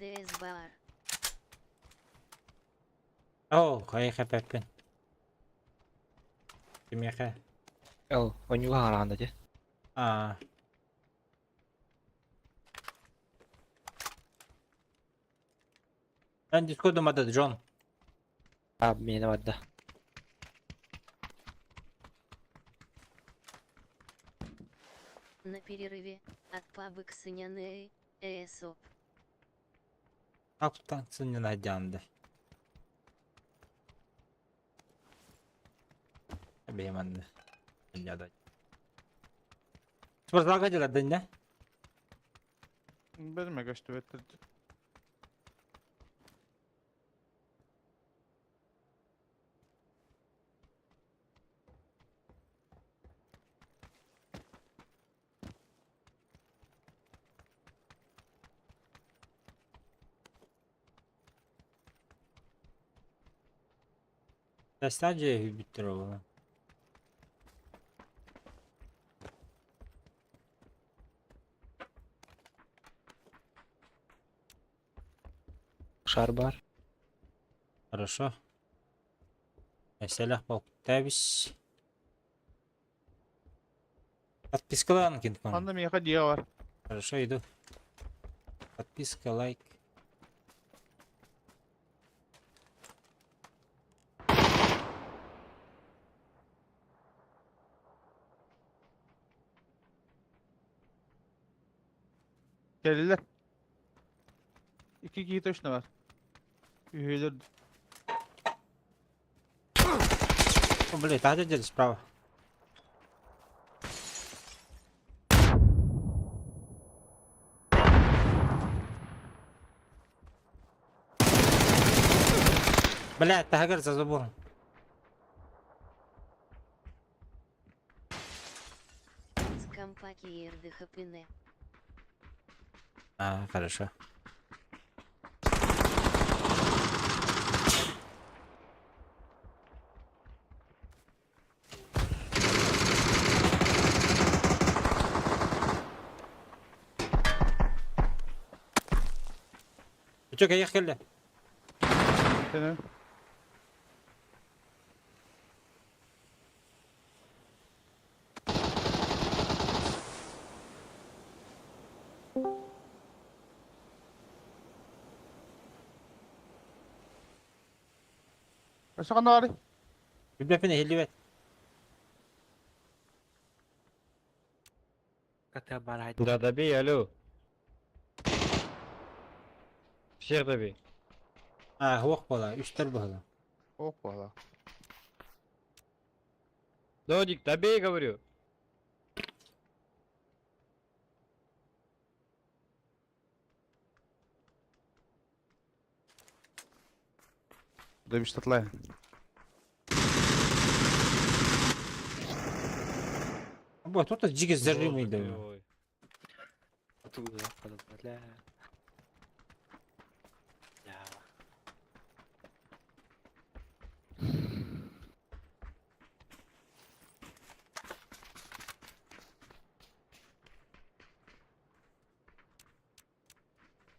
ДС бар. Оо, хайа хэппэппин. Кимиэхэ? Ол, онньуга хараанда дии. Аа. Эн Дискордум ата Джон. А, миэнэ барда. На перерыве. От пабы к сыняны. ЭСОП. Аптан сынньана дьаанды. Эбиэм анны. Спортзалга дьылардын да? Бэрмэ көстүбэттэр. Тэстаадьы үһүйбүттэр оҕолор. Шар бар. Хорошо. Эсэлэх болтаабис. Подпискалаан Кинг-Конг. Анда миэхэ дьиэ бар. Хорошо, иду. Подписка, лайк. Кэллилэр. Икки киһи точно бар. Үһүөлэр. О, блядь, а где справа? Блядь, таһыгар за забором. Скампаки РДХПН. А, хорошо. Чё, кайах кэллэ? Сені. Өссө ханна баарый? Билбэппин иһиллибэт. Коты барать. Да добей, алло. Всех добей. А, хуох буола, үстэр быһыла. Ох, буола. Додик, добей, говорю. Добиштатлай. Бу тут жиги зарымый да. Ой. Оттуда подобрали. Да.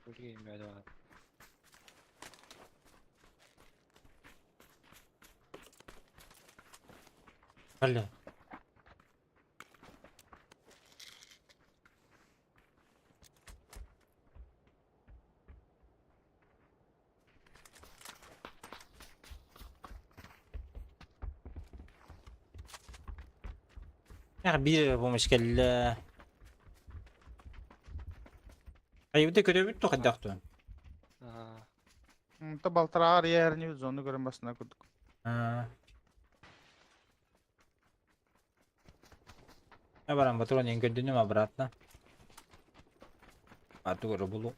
Блин, бля, Бля. Биир помощь кэллэ. Айыбыта көрөбүт то хайдах туон. Та балтараар иһэрни зону көрөн басына курдук. Я баран патрон көрдүнүм обратно. Аты көрө булу.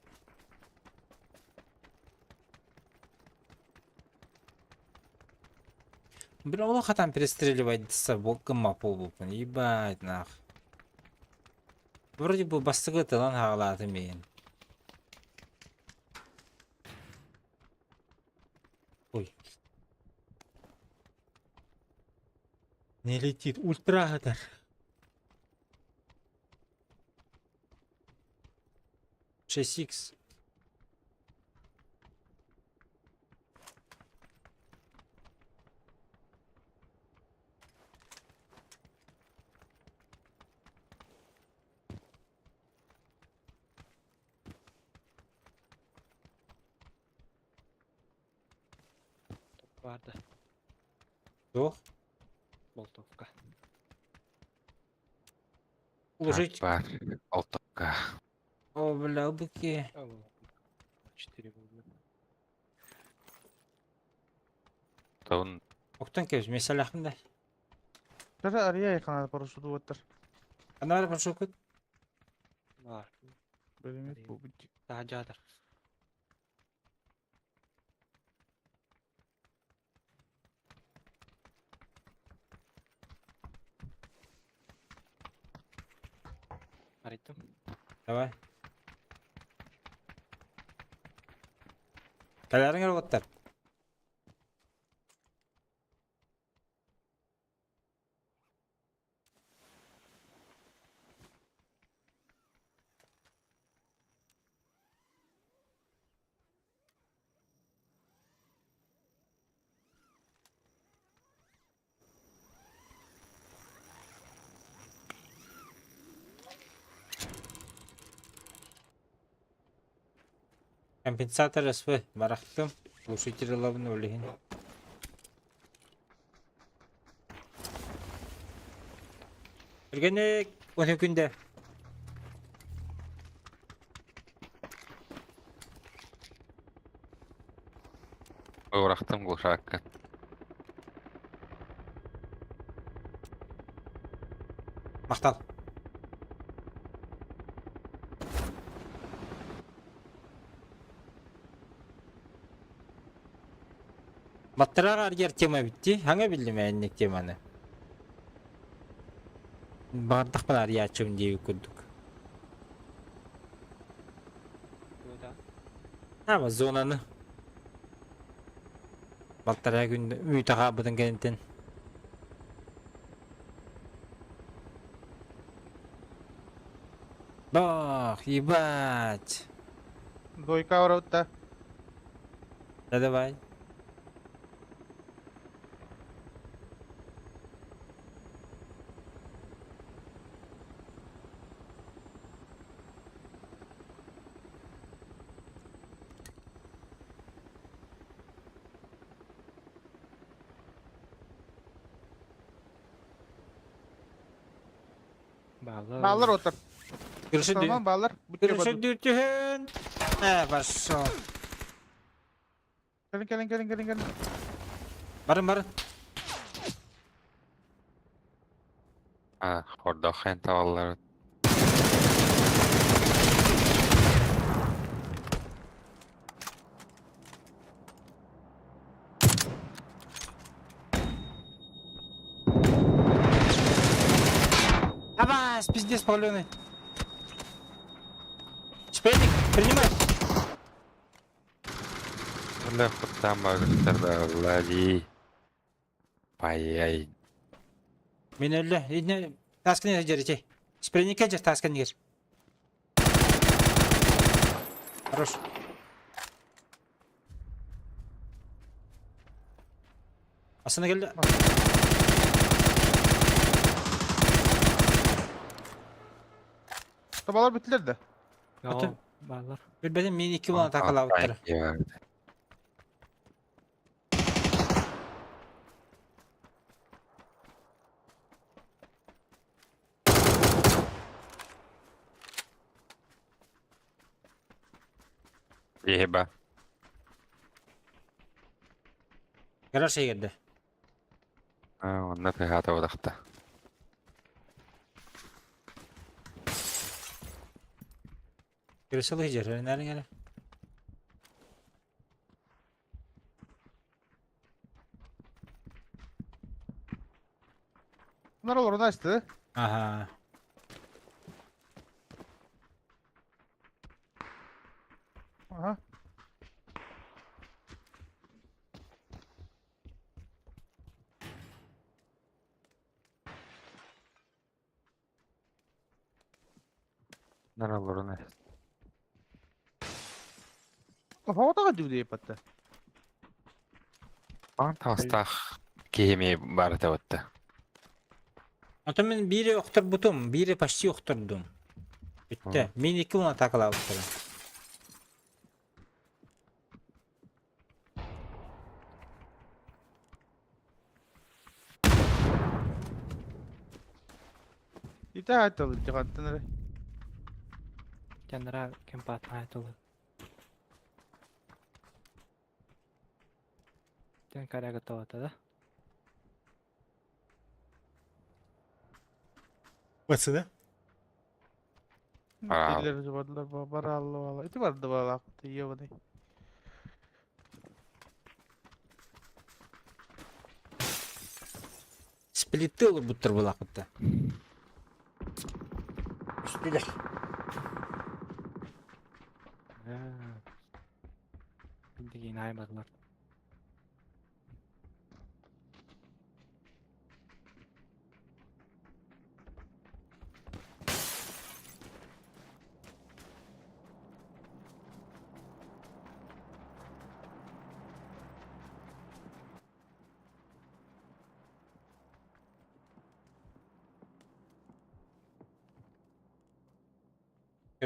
Бля, ол хатан перестреливается гымма буолбуппун. Ебать нах. Вроде бы бастыгы тылан хаалаатым миин. Ой. Не летит. Ультратор. 6х. Барды. Туох? Болтовка. Уложить. Бар. Алтокка. О, бля, быки. Четыре было. Тон Октан кэбис, месалахым да. Даже ария якана парашюту оттар. Анар прошел кут. Бар. Билимит бу бит. Да, жадыр. Арыйтым. Давай. Каларың роботтар. Компенсатор СВ барахтым. Глушитель лавны улихин. Үргене күндә. Уурахтым глушакка. Махтал. Баттарар аргер тема битти. Хаңа биллим энник теманы. Баҕардахпын арыйааччым диэбит курдук. Да. Ама зонаны. Балтараа күн үүтэ хаалбытын кэнниттэн. Бах, ебать. Двойка барабыт Да давай. Баллар. Баллар отыр. Көрүшү Tamam баллар. Бүтүө Көрүшү бардым. дүртүһүн. Э, пошел. Кэлин кэлин кэлин кэлин кэлин. Барын барын. А, хордох хэн tavalлар. Абас, пиздец паленый. Шпейник, принимай. Бля, хуттан багыттар Влади. Пай-яй. Мен өллө. Ине таскын жерече. Шпейникке жер таскын егер. Хорош. Асына келді. Табалар бүтүлэр да. Yo, баллар. Билбетим мен iki була такалабыттыр. Еба. Гараж егерді. Онна пехата одахта. Görüşürüz жер. Нәрін әлі. Bunlar olur onu açtı. Аха. Aha. Нара лорна. Havada kaldı diye patta. Ан тастах кеме барата отта. Ото мен бири охторбутум, бири почти охтордум. Бүтті. Мен екі була такалабыттыр. İte hayat alır. Çıkarttın öyle. Жанра кемпат айтылы. Тен карага тавата да. Пацаны? Bravo. Diller vardılar. Bara Allah Allah. İti vardı bala. Yiyor Сплитті олар бұттыр бұл ақытта. Үстілер. Билдигин аймадылар.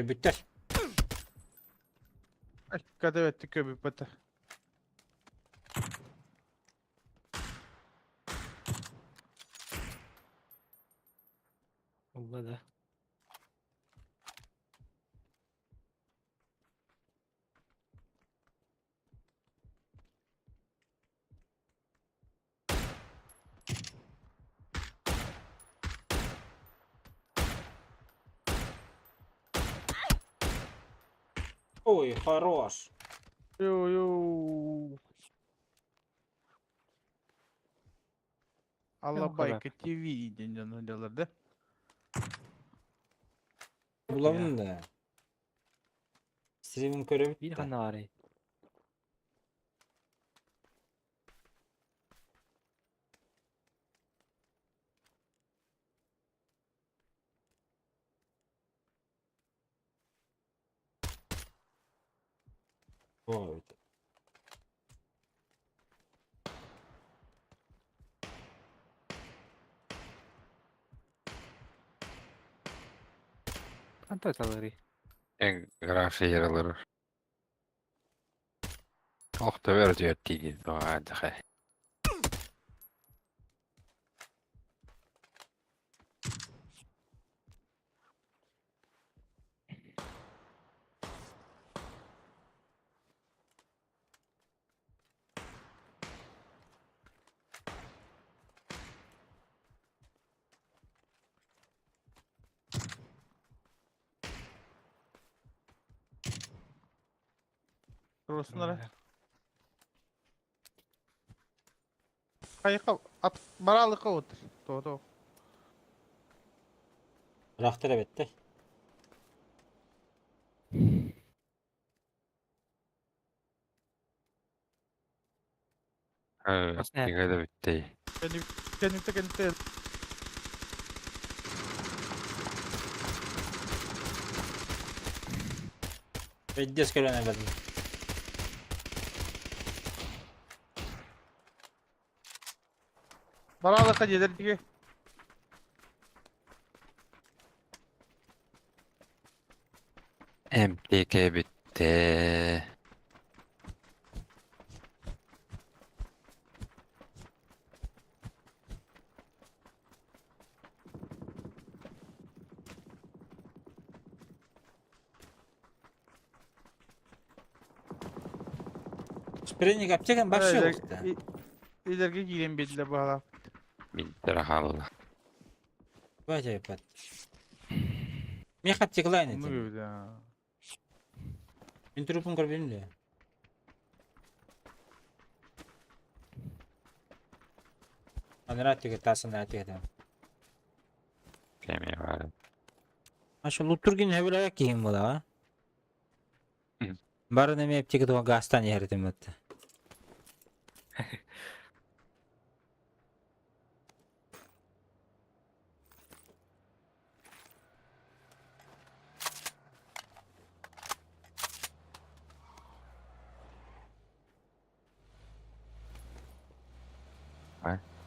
Бүттер. Dikkat evet köpük patta. Улла да. Ой, хорош. Ю-ю. Алабайка ТВ диэн дьон сылдьаллар да. Булабын да. Стримин көрөбүт Биир да. ханна баарый? Ой. Хантан таларый? Эн гараж яралар. Ох, төвөр тиги тоҕаадахай. Турусунара. Хайка ат баралыка отыр. То-то. Рахтар эбеттер. Басна. Тигэ да бүттей. Кенипте кенипте. Бэддес көрөн эбэтин. Баралыка дедер диге. МТК бүтте. Спринник аптекан вообще уқты. Илерге киирен биэдилэр баҕалаах. Минтер хаалла. Давайте айпад. Мех аптеклайн Онну этим. көрбүт, Мен трупын көрбеймін де. Анара аптека тасын аптека. Кеме бар. Аша лутургин хәбеләгә кием була, а? Мгм. Бары неме аптека туга гастан ярдым атты.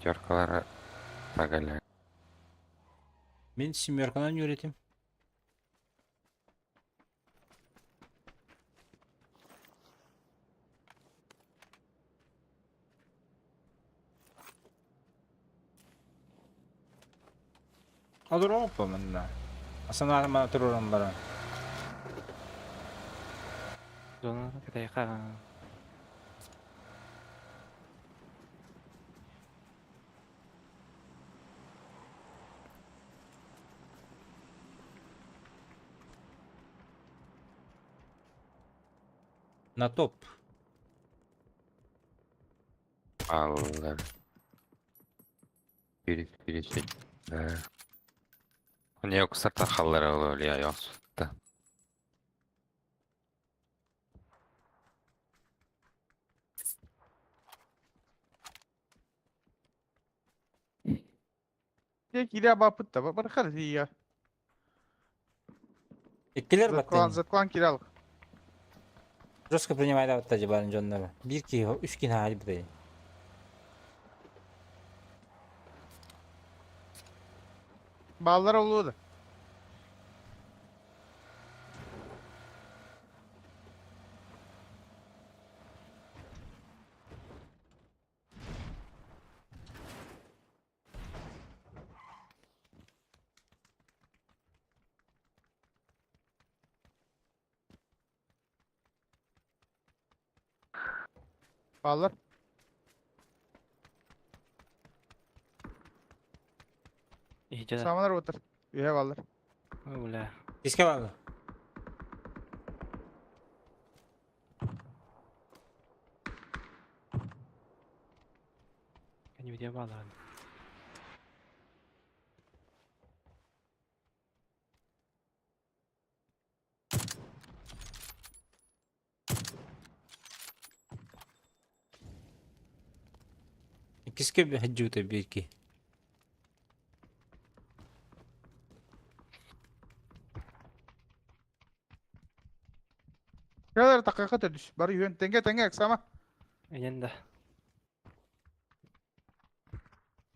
Теркалар тагаля. Мен семеркадан үйретем. Алыр опа мында. Асана мана турурам бара. Зона кытайка. На топ. Аллар. Бiri biri şey. Не оксарта халлар олия ёксутта. Дьэ киирэ бааппыт да бархар тиийэ. Иккилер Заткалан баттын. заткалан киирэ алык. Жестко принимай да батта жабарын жоннор. Бир ки, үч ки хали бир. Бааллар олуо да. Бааллар. Иһдьэ да. Самалар отыр. Үһэ бааллар. Ой, бля. Киске балы. Кэннибитигэр баалаан. Иккискэ сылдьыбыта биир киһи. Кэлэр такыха төрдүс. Бары үһүөн тэҥҥэ тэҥҥэ эксама. Эйэн да.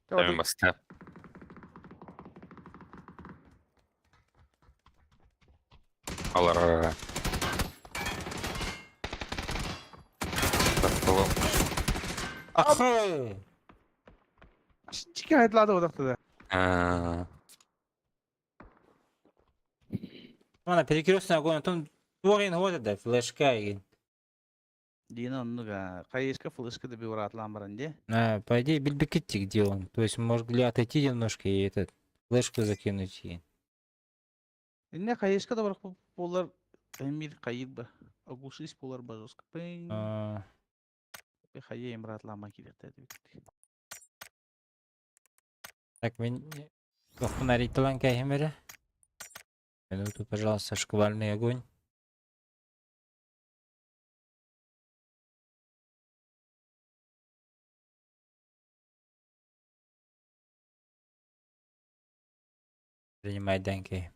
Тэмин баста. Алар. Тартылым. Ахы! Чики хайдлады одақтыда. Аа. Ана перекрестный огонь, отон туох вот да, флешка игин. Дина оннук аа, хайыска флешка да биуратлаан баран дии. А, по идее, билбикитти где он. То есть, могли отойти немножко и этот флешку закинуть и. Инне хайыска да барах буолар эмир хайыр ба. Оглушись буолар ба жестко. Пын. А, Хайы эмратлаама кириэхтэ Так, мен фонарик кәһимере. Минуту, пожалуйста, шквальный огонь. Принимай деньги.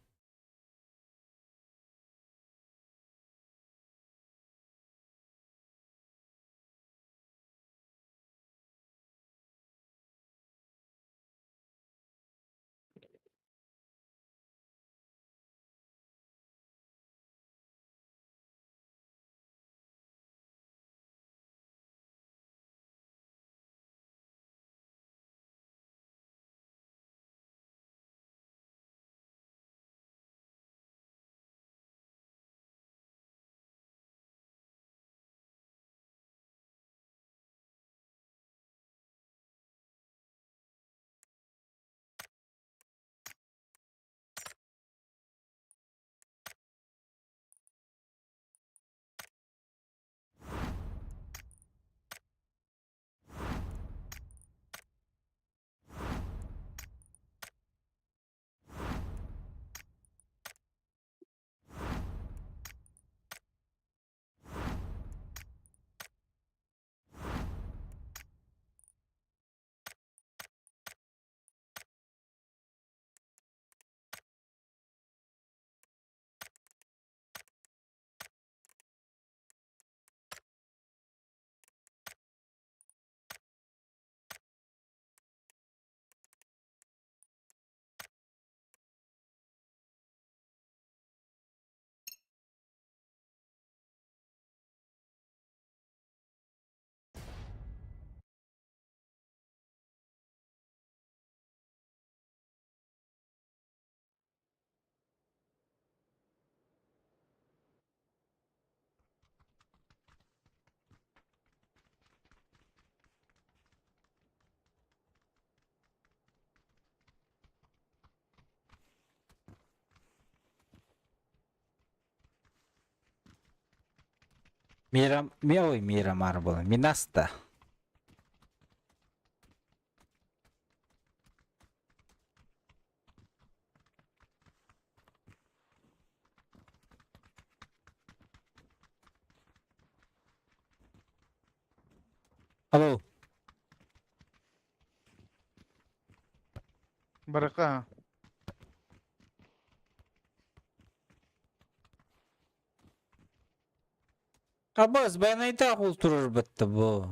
Мира, ой, Мирамар была. Минаста. Алло. Барака. Абас, баянайда турар бітті бұ.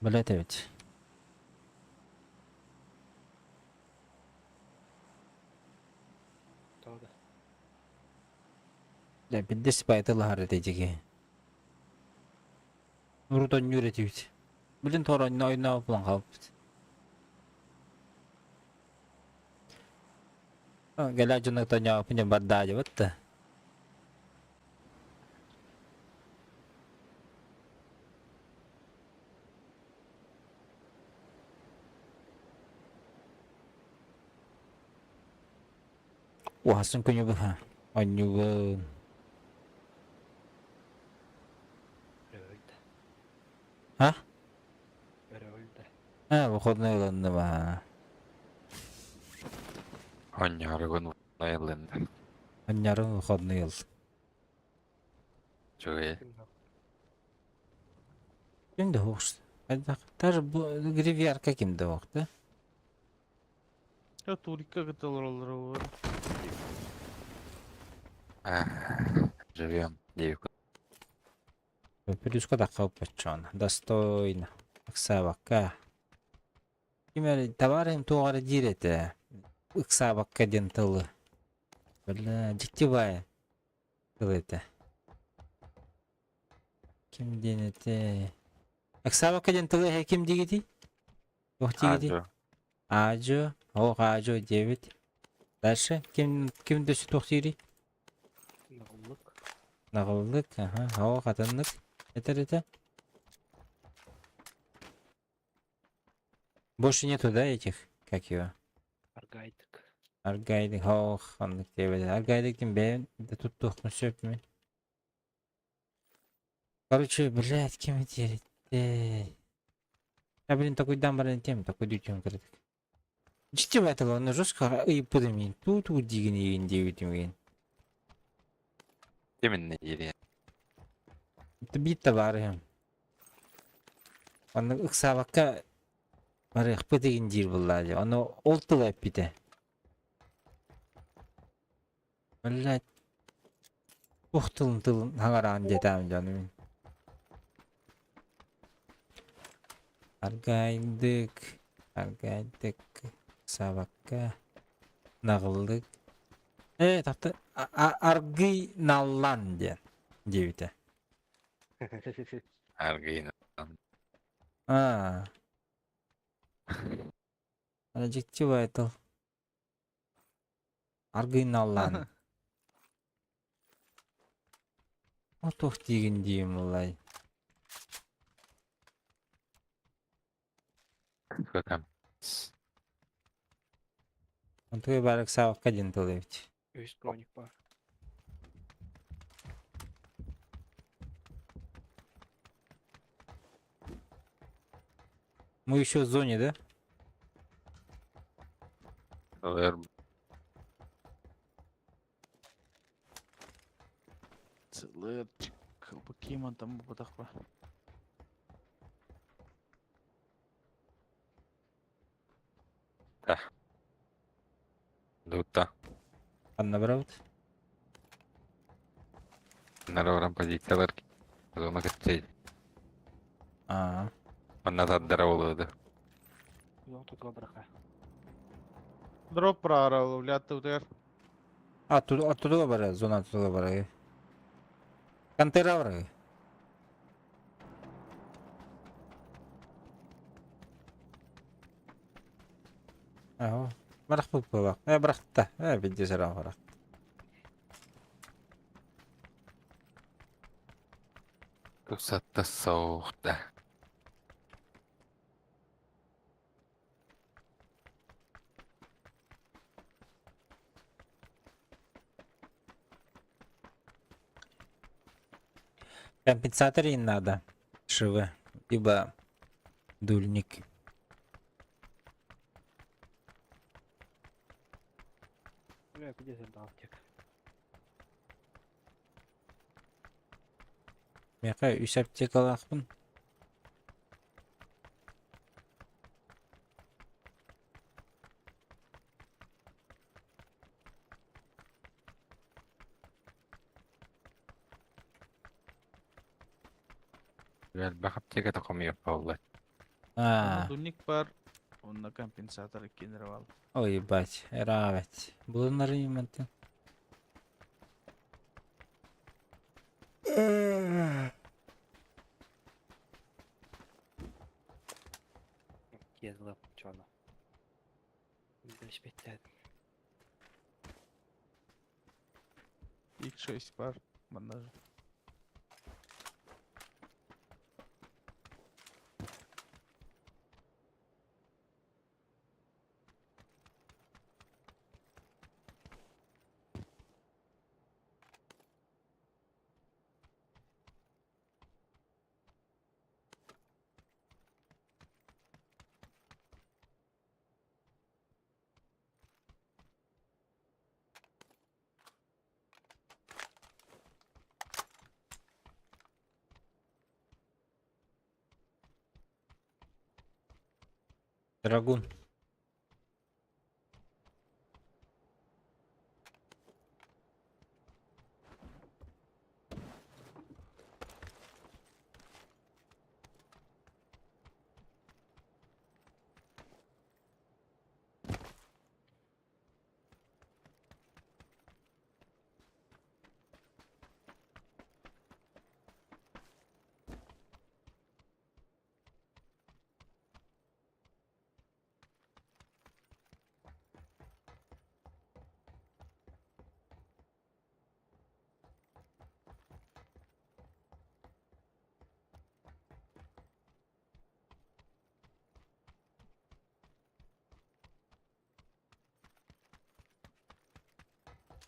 Блять ведь. Тоҕо да. Да, биддес байтылар дедиги. Урутон нүретибит. Билин торонно ойноо булан калыппыт. Гала дьоно тоñоо пуня бардаажыбыт да. Уһасын күнү быһа. Онньугун. Өрөбүл да. А? Өрөбүл да. А, выходной ылынным аа. Онньоругун айыллын. Анньарын выходной ыл. Чугай. Ким да хош. Даже гривьярка ким да ох, да? Я турика кытылыр олор. Живем. Девку. Плюска да калпачон. Достойно. Ыксаабакка. Ким эрэ товарым туох эрэ диир этэ. Ыксаабакка диэн тылы. Бля, дьикти баай тыл этэ. Ким диэн этэ? Ыксаабакка диэн тылы эһэ ким диигитий? Туох диигитий? Ажо. Аажо. Ох, аажо диэбит. Дальше ким ким дөссө туох диирий? Наҕыллык. Наҕыллык, аха, ох, атыннык. Этэр этэ. Больше нету, да, этих, как его? Аргайдык. Аргайдык, ох, оннук диэбит. Аргайдык диэн бэйэм да туттуохпун сөп мин. Короче, блядь, ким этиэриттэй? Я, блин, такуйдаан баран этиэм, такуйдуу түһэн кыратык. Дьикти баатыл, онно жестко ыйыппытым иин, туу-туу диигин иигин диэбитим иин. Именно дири. Биир табаарыһым. Онно ыксаабакка барыахпыт игин диир буоллаа дии. Ону ол тыла эппитэ. Блядь. Туох тылын тылын хаҥараан диэтэҕим дьону мин. Аргайдык, аргайдык, ыксаабакка, наҕыллык. Ээ, тахта аргый наллан диэн диэбитэ. Аргыйна. Аа. Ана дьикти баай тыл. Аргыйналлаан. О туох диигин диим улай. Какам. Онтугай баар ыксаабакка диэн тыл эбит. Үс броник бар. Мы еще в зоне, да? Эр Цылырчик. Кимон там бутахпа. Дута. Анна барабыт. Нароран позициялар. Зона кытчай. Аа. Манна тардара болуду. Yok тут браха. Дроп прорал, блядь, тут А, тут, оттуда бара, зона оттуда бара. Контейнер бара. Аһо. Барахпыт буоллах. Э, барахта. Э, бидде сара барах. Тусатта соохта. Компенсатор им надо. ШВ. Либо дульник. Бля, где аптека? Миэхэ үс аптекалаахпын. Элбэх аптека токомуйук буолла. Аа, Дульник бар. Онно компенсатор кенервал. ой, ебать, ыраабат. Булуннары мантан. Кезлап, чоно. Билишпеттен. X6 бар. Манна. Драгун.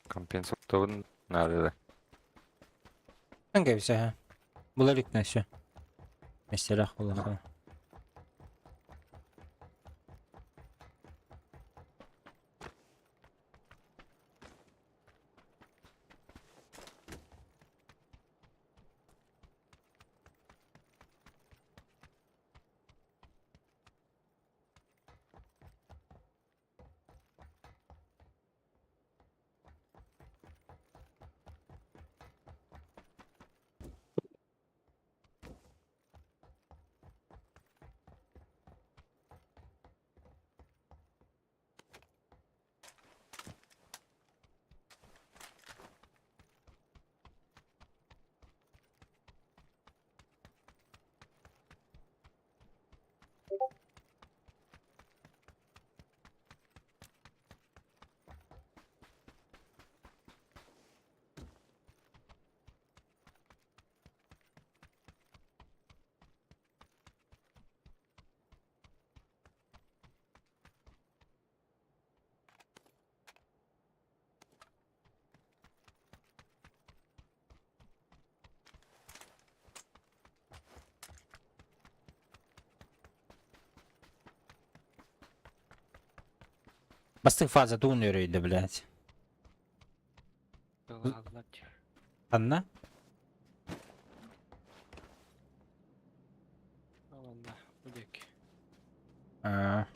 Компенсаторын надо да. Кэбисэ. Була иликнэ все. Местерах улахан. Бастыҥ фаза тугун үөрүйдэ, блядь? Ханна? Аланна, бу диэки. Аа.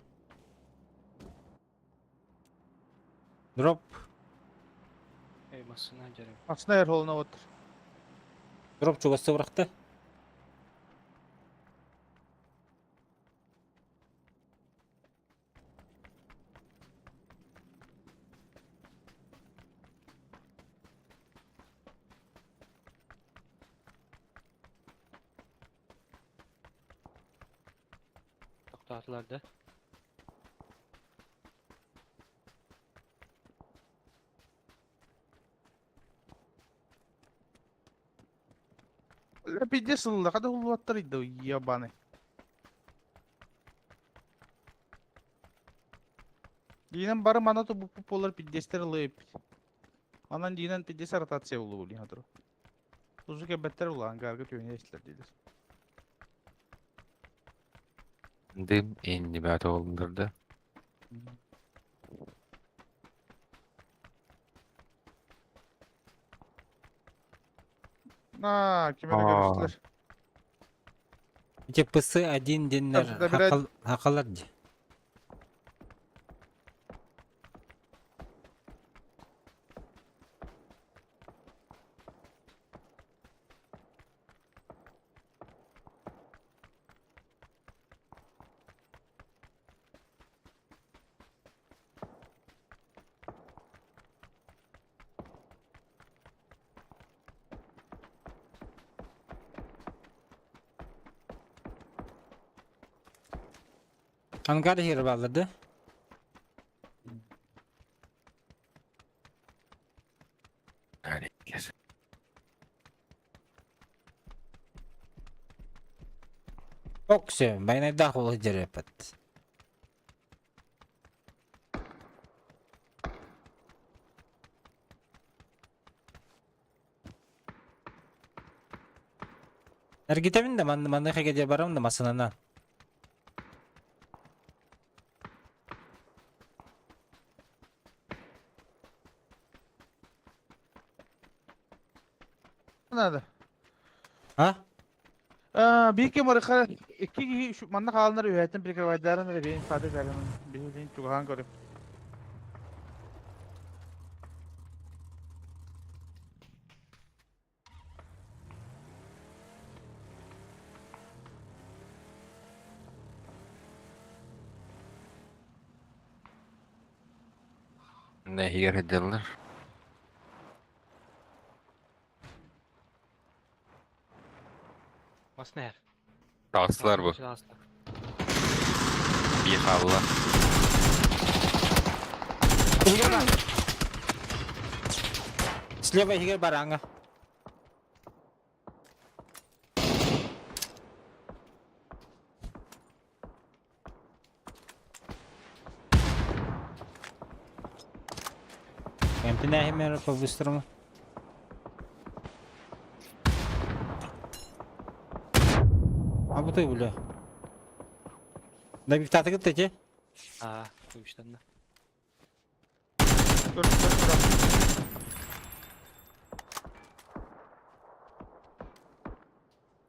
Дроп. Эй, массыына дьэрим. Массыына эр холуна вот. Дроп чугас бырахта. Тохтоотулар да? Бля, пиздец ылла, хада улуаттар иди, ебаный. Динен бары мана ту бу полар пиздестер ылып. Анан динен пиздес ротация улу були хатыру. Тузу кебеттер ула ангарга түйүнө эстилер дийлер. Дым инни бәті олындырды. На, кимере Аа. көрүстүлөр. Ити ПС-1 диэннэр Забирать. хакалар дии. Ангар иһигэр бааллар да? Оксө, байнайдаах ол дьэреппэт. Эргитэбин да манны маныаха диэри барабын да массыынанан. Надо. А? А, бики марыха. Икки киһи манна хааланар үһэттэн прикрывайдарын эрэ бэйин фата кэлэн биһилин чугаһаан көрүм. Нэһигэр сылдьаллар. Бас нэр. Таҕыстылар бу. Биир хаалла. Иһигэр бар. Слева иһигэр барааҥҥа. Эмтэнээһимэр по-быстрому. А бу бля. Добивтатыгыт эти? Аа, көбүштэннэ. Көр, көр, көр.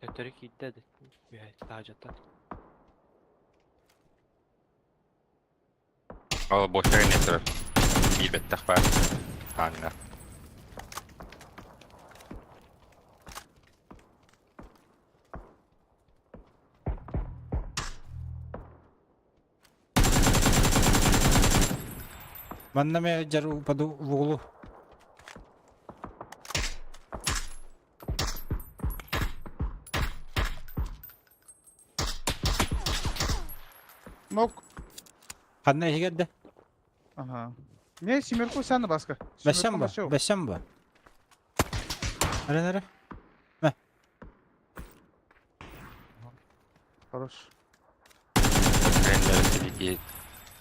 Төттөрү киирдэ үһэ таһдьаттан. Ол бочка не турар. Биирбэттэх баар. Ааҥҥа. Манна мэ дьар упаду в углу. Нок. Ханна иһигэр да? Ага. Не, семерку сяна баска. Бэсэм бу, бэсэм бу. Эрэ эрэ. Мэ. Хорош.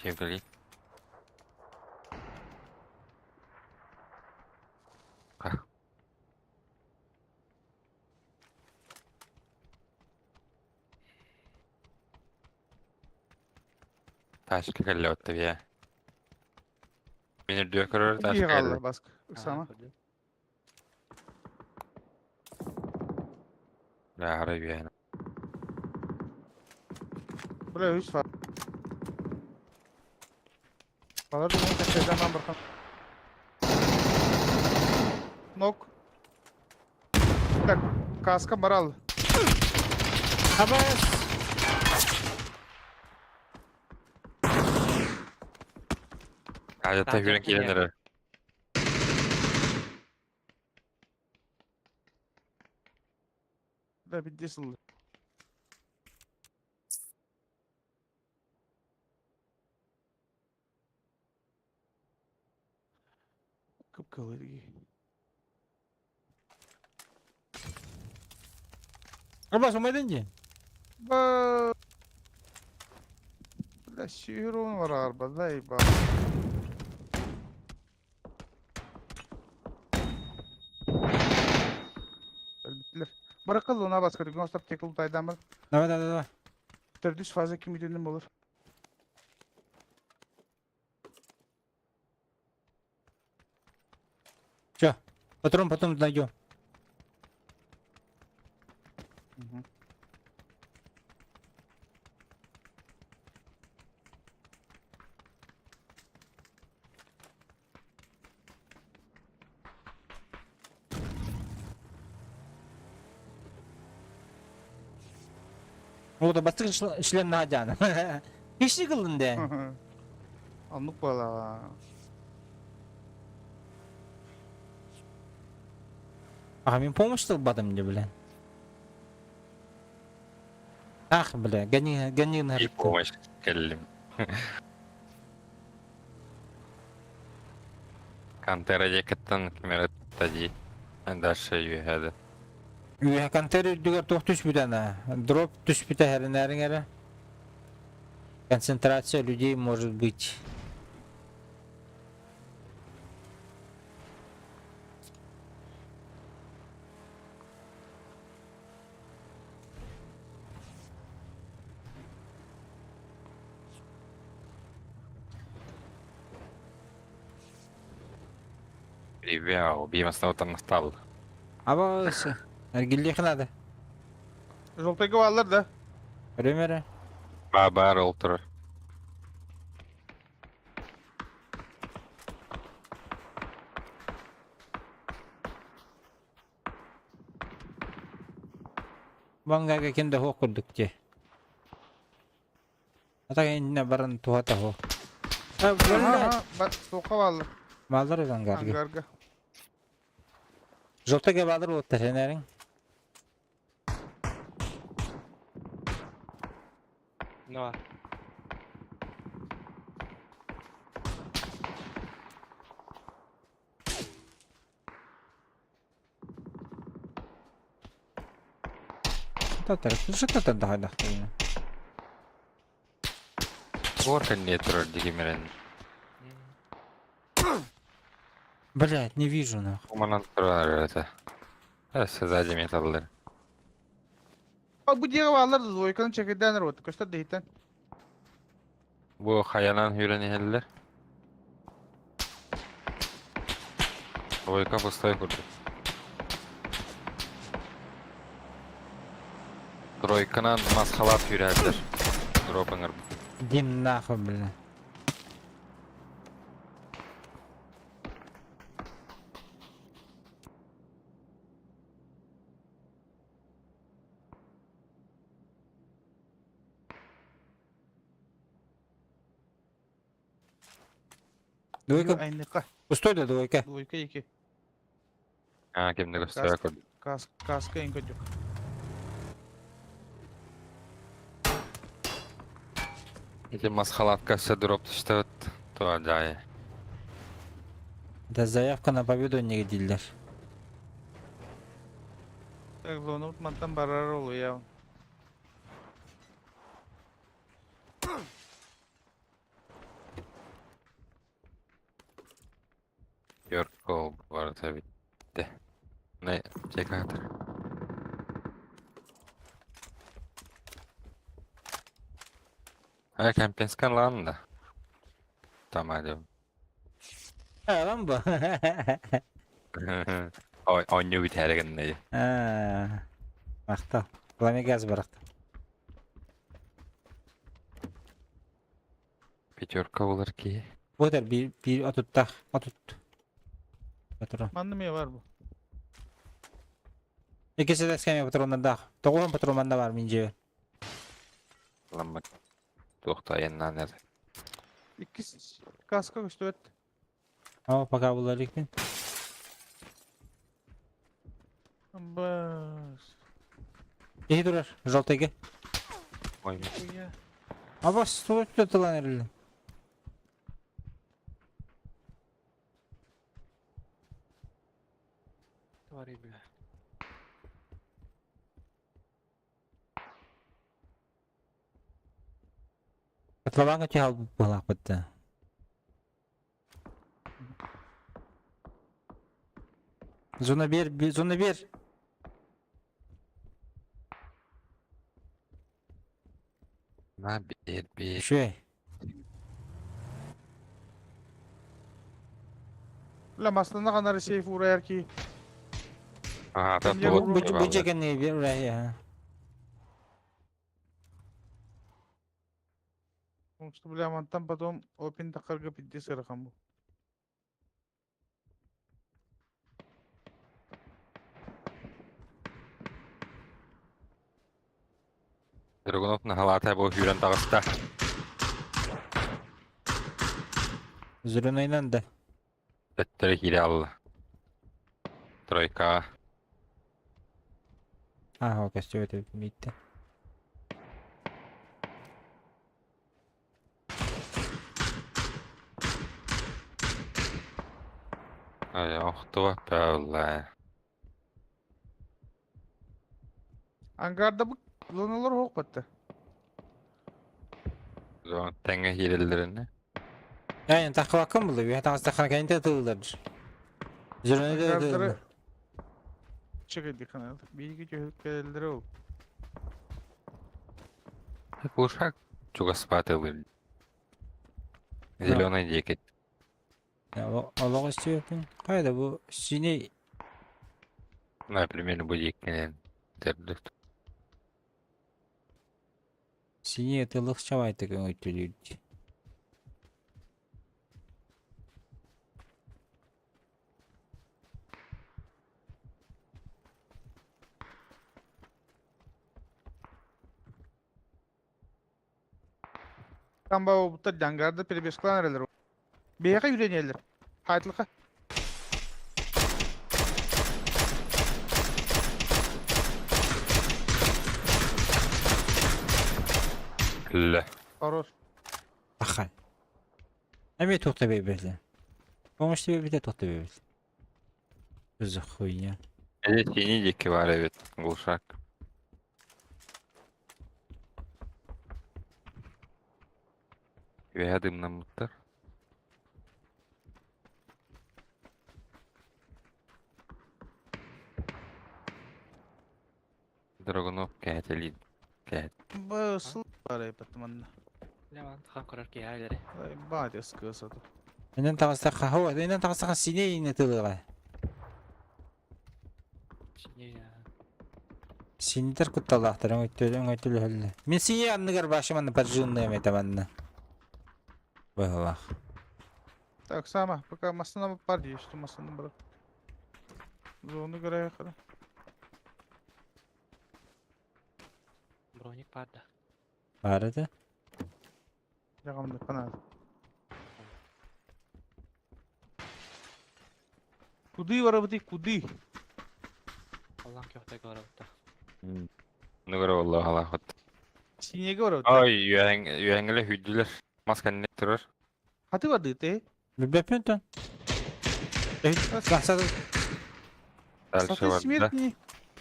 Чевгали. Тачка кэллэ оттавия. Мин үрдүгэр көрөр тачка кэллэ. Баск. Ыксама. Бля, үөһэн. Бля, үс var. Балар да кэпсэтэн бархан. Нок. Так, каска барал. Абас! Ажатта хүрэн киирэн эрэр. Да, бидде сылды. Кып-кылы Абас, умайдын дии? Ба... Бля, сүүрүн барар, бадай ба. Өлбүттүлэр. Баракал она бас көргөн остап текл тайдамыр. Давай, давай, давай. Төрдүс фаза ким үтүнүн болur. Все, патрон потом найдем. Угу. Вот, бастык член Надяна. Иши кылын де. Оннук буолла. Ага, мин помощь тылбатым де, бля. Ах, бля, гони, гони на И помощь кэллим. Кантера диэкиттэн ким эрэ дии. Дальше үөһэ Үөһэ контейнер үрдүгэр туох түспүтэ на? Дроп түспүтэ хэринээриҥ эрэ. Концентрация людей может быть. Привет, убей там настал. Аба, эргиллиэх надо. Желтыйга бааллар да. Көрүөм эрэ. Баа баар ол турар. Бангарга ким да суох курдук дии. Ата иннэ баран туһата суох. А, Аха, блядь. Суохха бааллар. Бааллар ангарга. Ангарга. Жолтага баалар буолуттар сэнээриҥ. На. Татар, что там дагайдахтыгына? Буор кэнниэ турар дигимирэн. Блядь, не вижу нахуй. Уманан турар это. Өссө сзади металлар. А бу диэҕи бааллар да двойканы чэкэйдээн эрэ көстөр дэһиттэн. Бу хайанан хүрэн иһэллэр. Двойка пустой курдук. Тройканан масхалаат хүрээллэр. Дроп ыҥырбыт. Дим нахуй, бля. Двойка. Айныка. Пустой да двойка. Двойка екі. А, кимде көстөрө курдук. Кас, каска ең көтүк. Ити масхалатка өссө дроп түстүбүт. Туа дьаайы. Да заявка на победу не дииллэр. Так, зонубут мантан барар олуя. Йорк барыта бүттэ. Не, чекатор. А, компенскан лан да. Там адым. А, lan bu. Ой, онню бүтэригин не. А, Махтал. Пламя газ барахта. Пятерка болар ки. Бу bir bir otutta. Otut. Патрон. Манна ме бар бу. Ikisi de скамья патроннардаах. Тоҕуһун патрон манна бар мин дьиэбэр. Ламма. Туохта айаннаан эр. Иккис каска көстүбэт. О, пока булар иликпин. Бас. Киһи турар, желтыйга. Ой, Уя. Абас, тугу тылан эрэллэр. Твари, бля. Котлованга түһэ буолаахпыт да. Зона бер, зона бер. На бер бер. Үчүгэй. Бля, маслана канары сейф урайар ки. А, Кем та я вот Бу бу дьэкэнни бер урай. Потому что, бля, мантан потом опин тахарга пидде сырахан бу. Драгунов наhalата бу хүрэн таҕыста. Зеленыйнан да. Төттөрү киирэ алла. Тройка. А, о, көстүбэт эбит мииттэ. Ай, охтуба пәулла. Ангарда бу зоналар хоқ батты. Зон тэҥэ киирэллэринэ. Яйын таххыбаккын булду. Үһэ таҥастаххына кэннитэ тыллар. Зеленыйда да Ангардары тыллар. чыгыйды канал. Биги келдире ол. Кушак чугас патылыр. Зеленый декет. Олоҕ истибэппин. Хайда бу синий Например, бу деккенен тердик. Синий ытылых чавайтык өҥөйтөлүүр дии. Там бабыттар дьангарда перебежкалаан эрэлэр. Биһиэхэ үүрэн Хаайтылха. Лэ. Хорош. Ахан. Эмиэ туох да биэрбэтэ. Помощь биэрбитэ туох да биэрбэтэ. Что за хуйня? Эдэ синий диэки баар эбит глушак. Үөһэ дымнаммыттар. Драгунов кэһэтэлиин. Кэһэт. Бысыл барай манна. Леван хан көрөр киһи элери. Баат ыскыасаты. Инэн таҕыстахха, хо, инэн таҕыстахха синий ине тылыга. Синий Синитер кутталаахтар өҥөйтөлөһөллөр. Мин синий анныгар башы манна поджинная это манна. Быһылаах. Так, сама, пока массына бар дии, что массына бар. Зону көрө Броник бар да. Бар это. Жағамды панат. Куды барабыты, куды? Аллах көхтө көрөбүт. Нугара والله алахот. Синеге барабыт. Ой, үөһэҥҥэлэ хүддүлэр. Мас кэннэ турар. Хаты барды те. Билбэппин тон. Дальше Саты барда. смертный.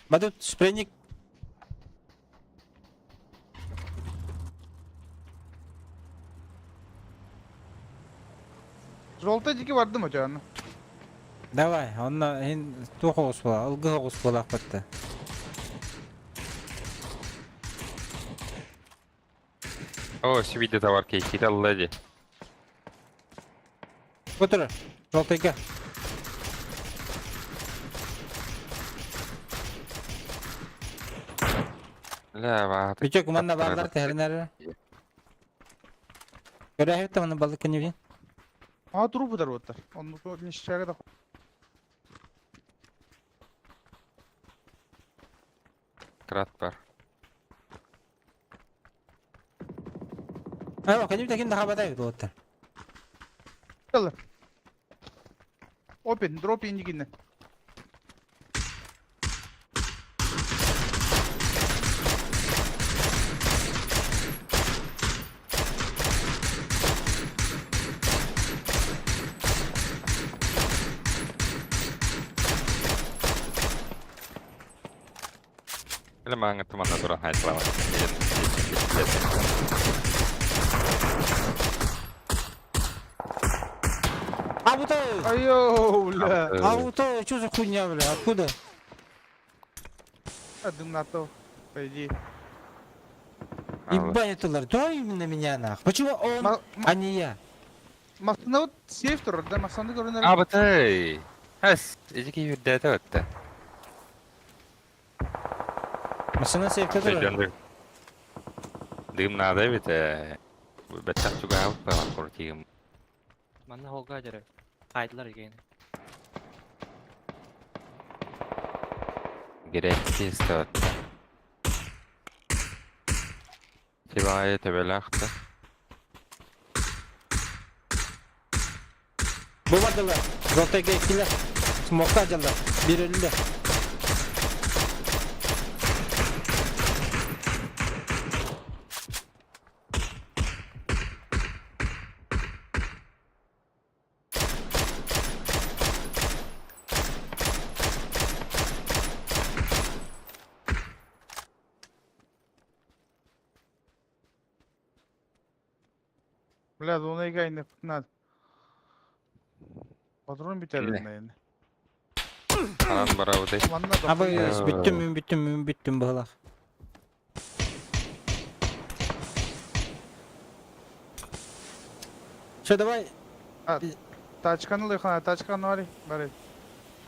Бадут спрейник. Жолта дики барды ма жаны? Давай, онно ин туох оҕус буола, ылгы оҕус буолаахпытта. О, сибиде товар кейсит алла ди. Отур, жолтайга. Ля, баат. Бүтөк манна бааллар тэһэринэр. Көрөһүт манна балык кэннибин. А трупы дарваттар. Он нещага да. Крат бар. Аа, кэннибит ким да хабатай буоттар. Опен, дроп индигинне. Эле маңа туманна туран хайтлама. Ауто! Айо, бля. Ауто, что за хуйня, бля? Откуда? Дымнато. По идее. Ебать это Да именно меня нах. Почему он, а не я? Масына вот сейф турар да, масаны көрүнөр. Абатай. Хас, эжики юрдәтә өттә. Машина сейфте турар. Дым надо бит. Бәттәк чуга алып куртигим. Манна холга дерек. Кайдылар еген. Геректи стоит. Тибай тебелахты. Бу бардылар. Жолтайга иккилер. Смокта дьаллар. Бир өлүлэ. Бля, зона игайны надо. Патрон битер Киле. наверное. Анан барабытай. Манна А бу да. бүттүм, мин бүттүм, мин бүттүм быһылах. Все, давай. Тачканы лыхана, тачканы бары. Бары.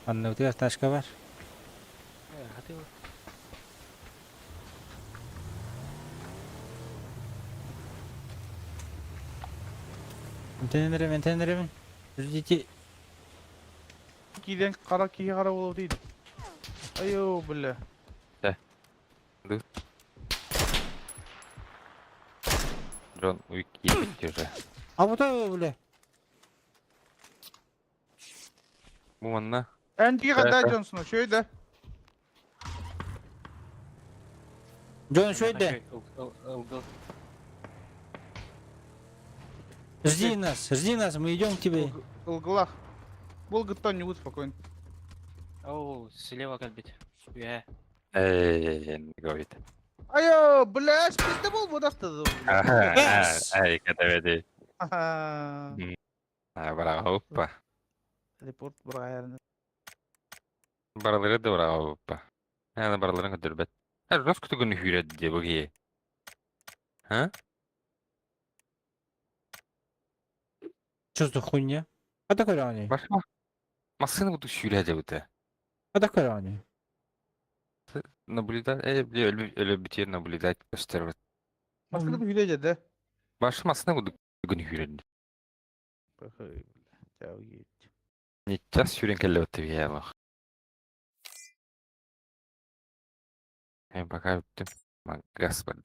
Анна, у тебя тачка бар. Хаты. Эмтэнэн эрэбин, эмтэнэн эрэбин. Ждите. Киирэн хара киһи хара буолуо дейді. Айо, бля. Джон Уик киирбит уже. А вот это, бля. Бу манна. Эн тиги хадаа Джонсону, шөйдө. Джон, что это? Ылгыл. Жди нас, мы идем к тебе. Ылгылах. Был гыттан не спокойно. Оу, слева кэлбит. Үө. Эй, говорит. Айо, бля, пизде бол бодахты. Ай, катаведи. Ха. Браво, опа. Репорт Брайан. Баралары да браво, опа. Ана бараларын көтөрбөт. Рос күтүгүн хүрөт де бу кие. Ха? Что за хуйня? А такой ране. Башма. Массыны буду сүрэ дебите. А такой ране. Наблюдать, өлө өлө битер наблюдать көстөрбөт. Масканы бу хүле да. Башы массыны буду күн хүрөт. Бля, тяу ет. Не час сүрен келлеп бия Пока бүттүм. Газ бар.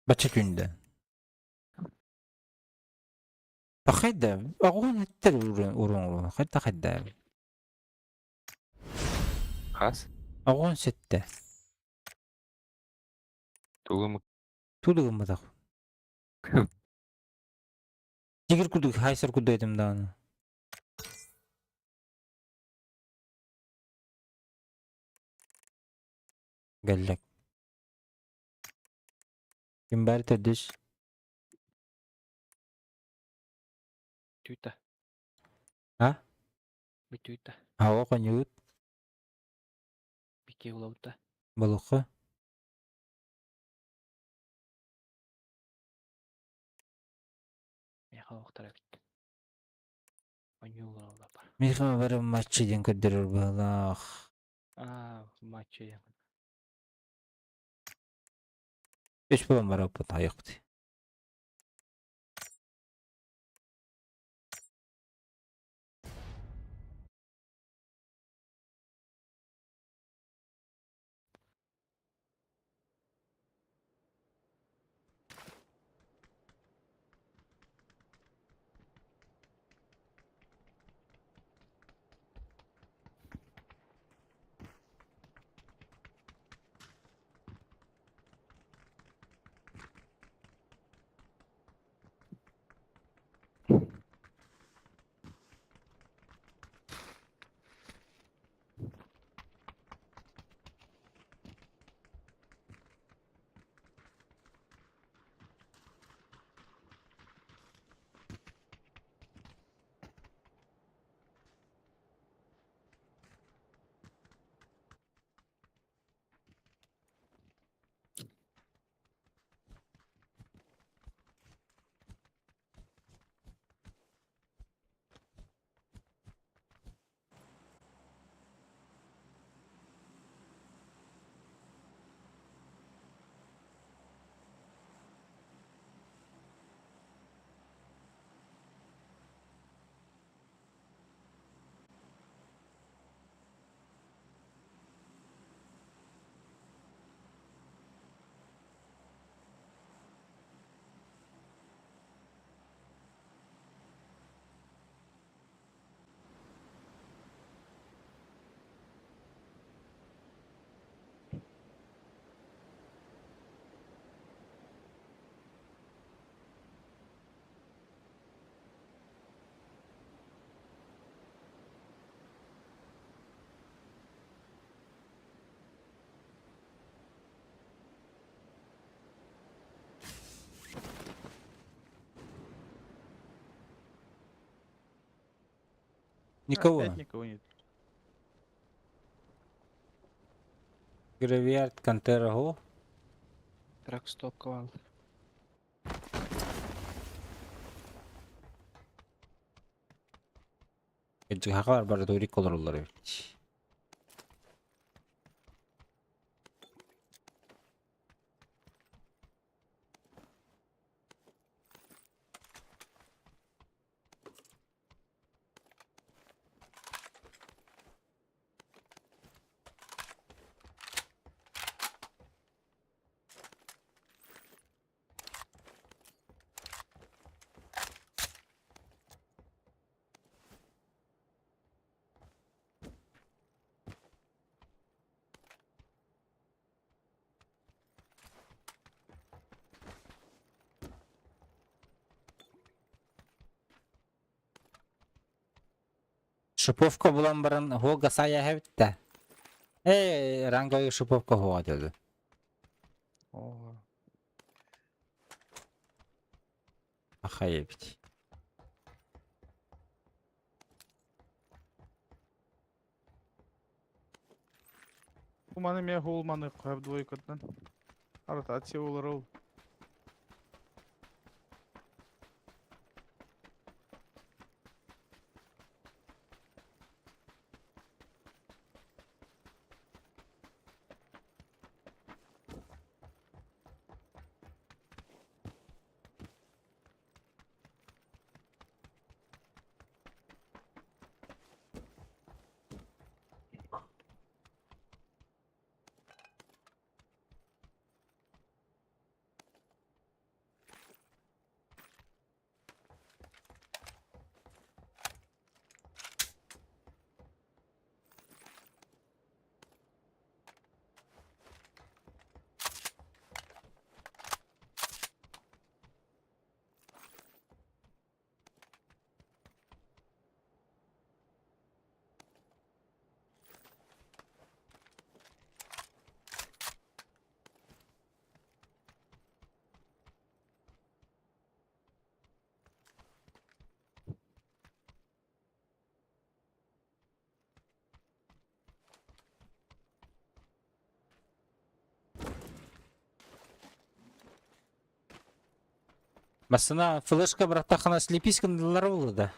Бача күндө. Хайда, агуун эттер урун хайда хайда. Хас? Агуун сетте. Тугум Тулугум бадах. Тигр курдук хайсар курдук этим дааны. Галлак. Ким бар төрдүс? Түйті. А? Би түйті. Ава коньют Бикке улаута. балыкка. Меха оқтара бит. Онюлар бар. Миха бары матчы ден көрдөрөр балах. А, матчы. Үч балам бар опыт аяқпыт. Никого. Опять никого нет. Гравиард Кантера го. Трак стоп ковал. Хакар бар турик колорулар бит. Шиповка булан баран хуога сая хэбитте. Э, ранговый шиповка хуога dedi. Оо. Ахай эбит. Бу маны эмиэ хоол маны хап двойкаттан. Ротация болар ол. Масына флешка бырахтахына слепискандылар буолла да.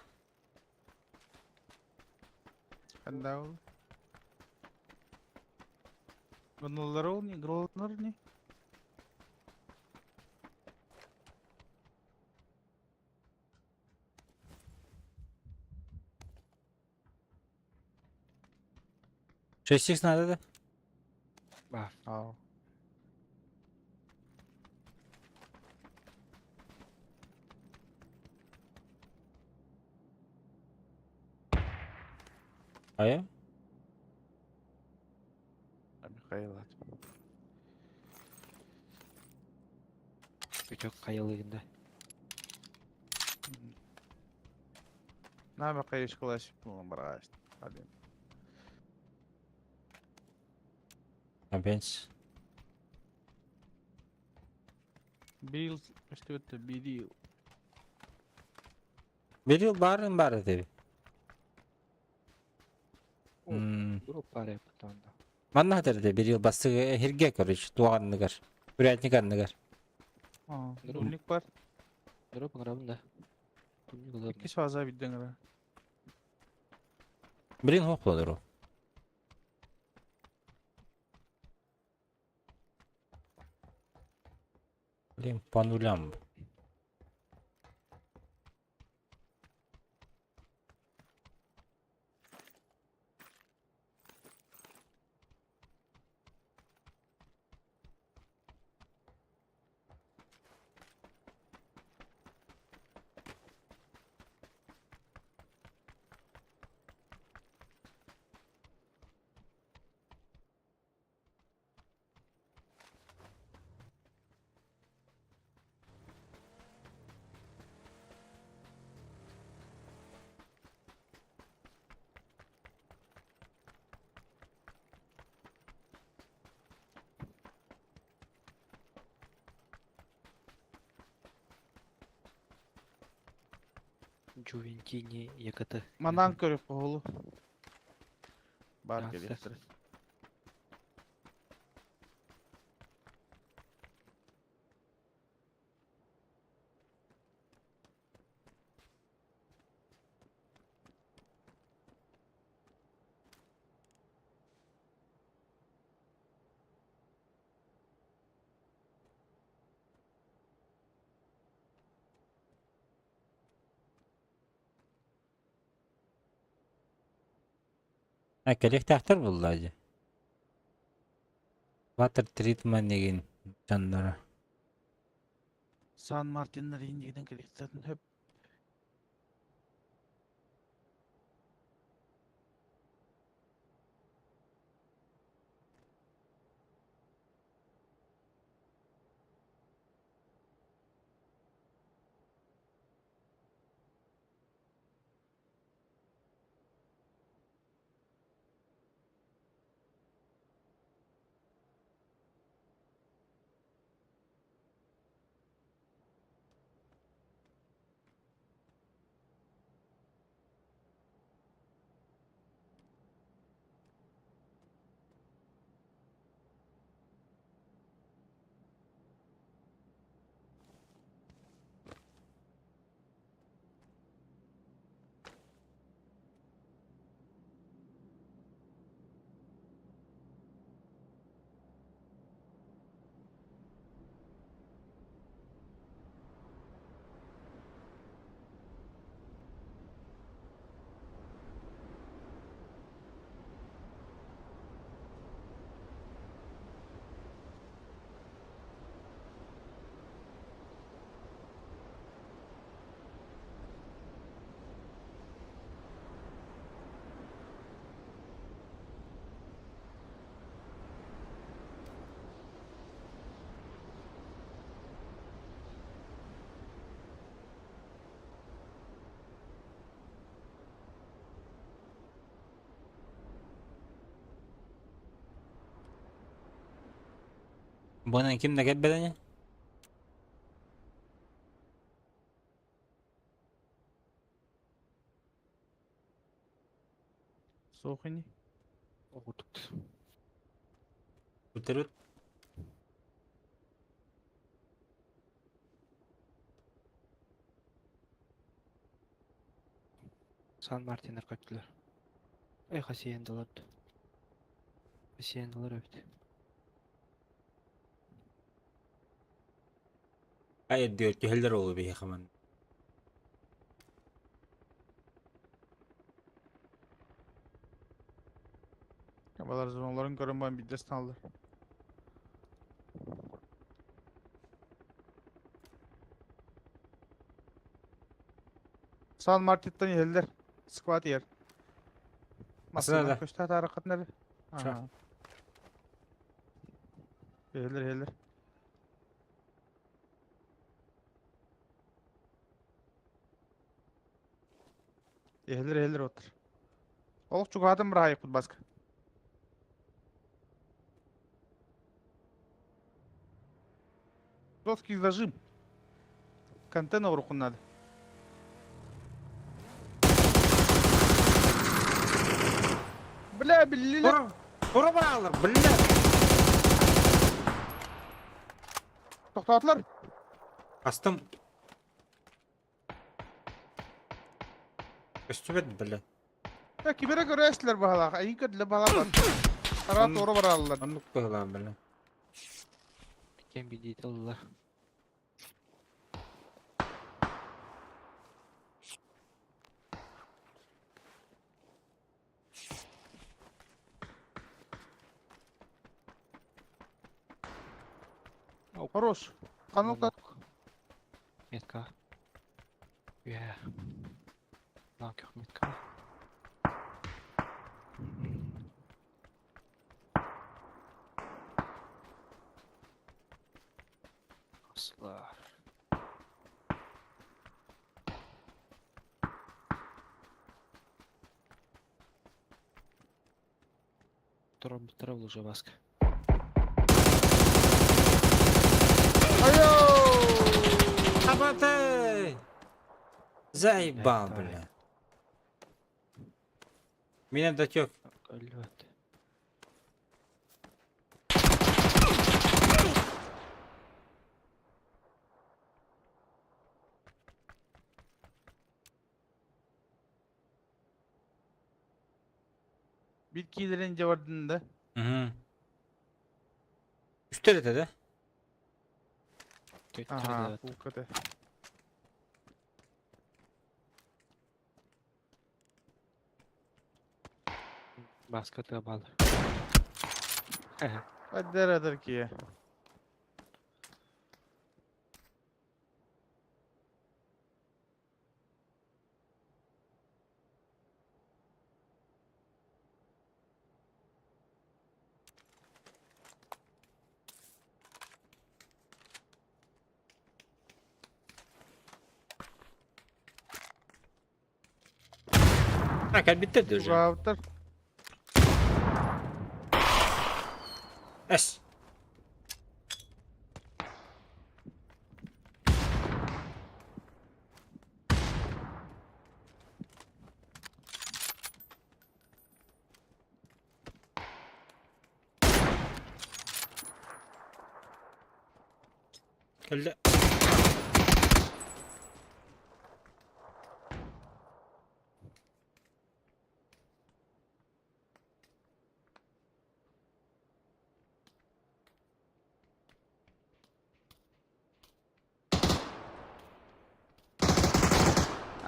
Ханна ол? Гыналар ол не? Гролнар не? 6 надо да? Баа. Аа. Айа? Михаил. Үтөк хайылыгында. На Михаил школась баргаст. Один. Опять. Бил, что это берил? Берил барын бары деби. О. М, Группа потом. Манна хатырды берил бастыгы хирге короче, туаганныгар. Урядник анныгар. А, Здорово. дульник бар. Дроп грабын да. Күннүк ылар. Икки фаза бидден гара. Блин, хоплодуру. Блин, по нулям. Джувентини ЯКТ. Манан көрүп коголу. Бар Яхшы. келестир. А, келек тахтар булла Ватер тритман деген жаннары. Сан Мартиннер индигден келестирдин хөп. Бу ким да кэлбэт ини? Суох ини. Оҕутут. Бүтэрүт. Сан Мартиннар көттүлэр. Эй, хасиендалар. Хасиендалар эбит. Ай эрдиэр түһэллэр ол биһиэхэ манна. Балар зоналарын көрөн баран биирдэстэн аллар. Сан Мартиттан иһэллэр. Сквад иһэр. Масына Массыына да. көстө атаараххытын эрэ. Ча. Аха. Иһэллэр, иһэллэр. Иһэллэр, иһэллэр оттор. Олох чугаһатан быраһайыкпыт баска. Жесткий зажим. Контент оҥоруоххун наада. Бля, биллилэр. Тура, тура бараллар, бля. Тохтоотулар. Астым. Көстүбэт, бля. Э, киберэ көрөөччүлэр баһалаах, айыы көрдүлэр баһалаах. Араа туора бараллар. Оннук быһылаах, бля. Кем билиит ылла. Хорош. Ханылта Метка. Үһэ. Наакөх метка. Аслар. Тура уже баска. Айо! Абатай! Заебал, Блядь, бля. Меня дотек. Өллөт. Бир киилэрин дьэ бардын да. Угу. Үстэр этэ да? Аха, пулката. Баска тыа бал. Аддер кие. А, кэлбиттэр да уже. Угаабыттар. Эс. Кэллэ.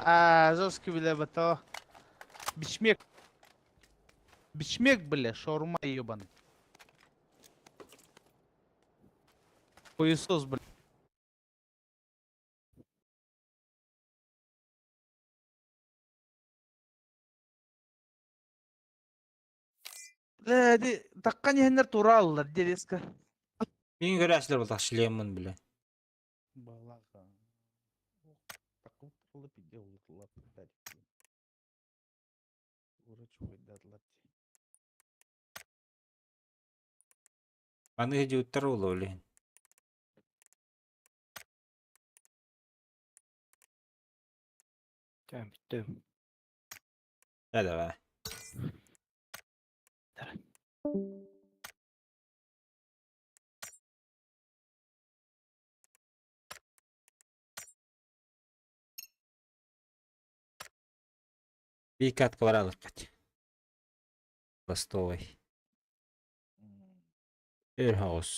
Аа, жесткий бля бато. Бичмек. Бичмек, бля, шаурма ебаный. Хуесос, бля. Бля, ди такка нехеннер тураллар, дерезка. Мин көрәсілер болдақ шлеммін, бля. Балаға. Аны диуттар ол, блин. Бүттүм. Да давай. Биир катка баралыккыт. Бастовой. Өр хаос.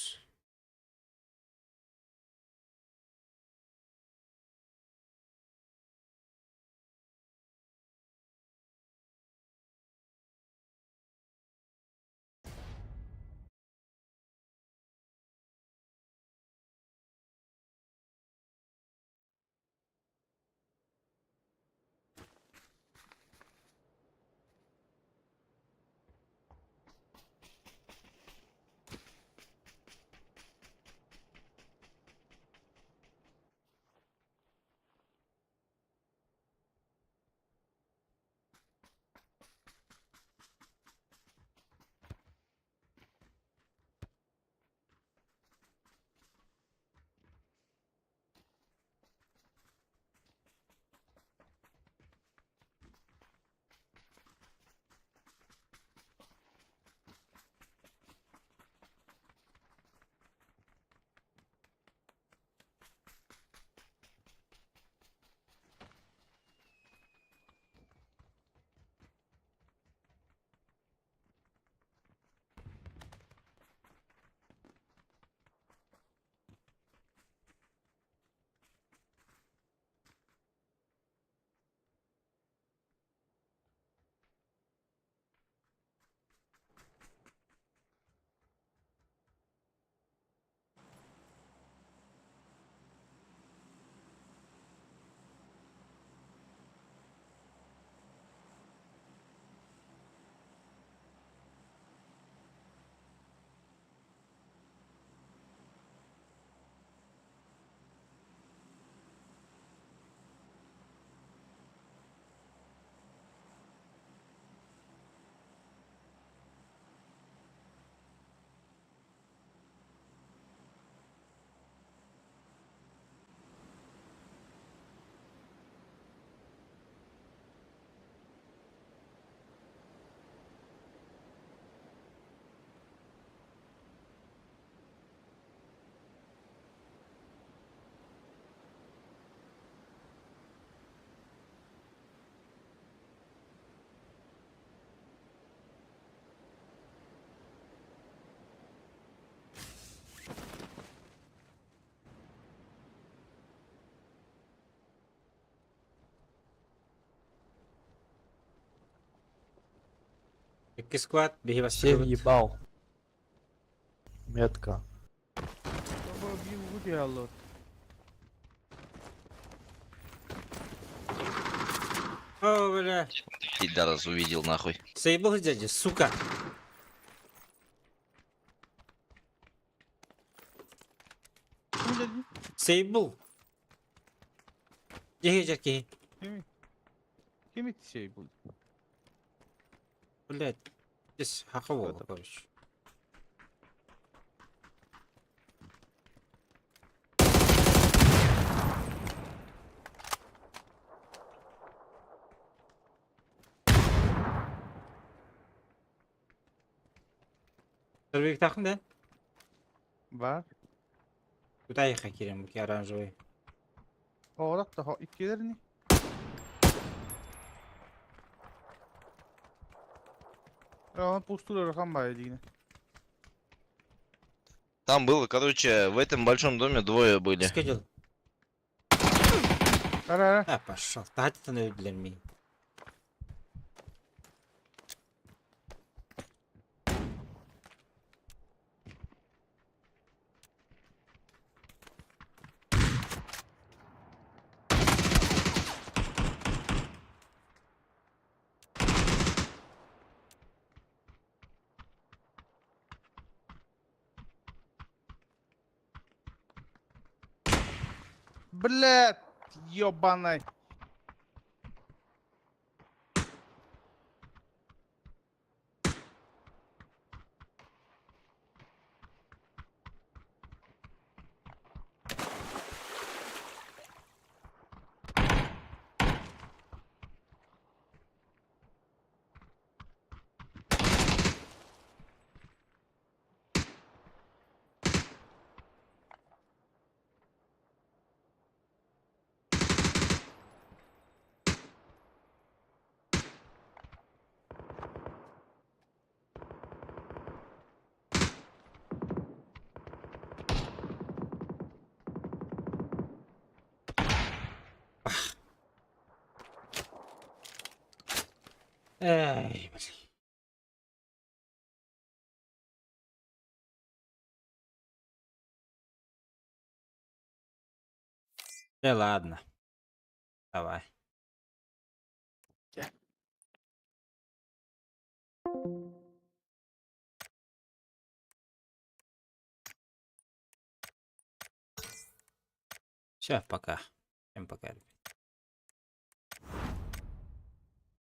Икки склад, биһи Всем бастакыбыт. ебал. Метка. Бу диалог. О, бля. Пидорас увидел нахуй. Заебал дядя, сука. Сейбл. Дехе жаки. Ким ити şey bu? Блять. Здесь хахового, Это- короче. Сырбек тақын да? Бар. Куда ехать, Кирем, оранжевый? Оğlak da ikkilerini. Ya пустую ракам бар yine. Там было, короче, в этом большом доме двое были. Скидел. Ara ara. А, пошел. Тахат на өлділер Блядь, ёбаный. Эй, блин. Да ладно. Давай. Все, пока. Всем пока, ребят.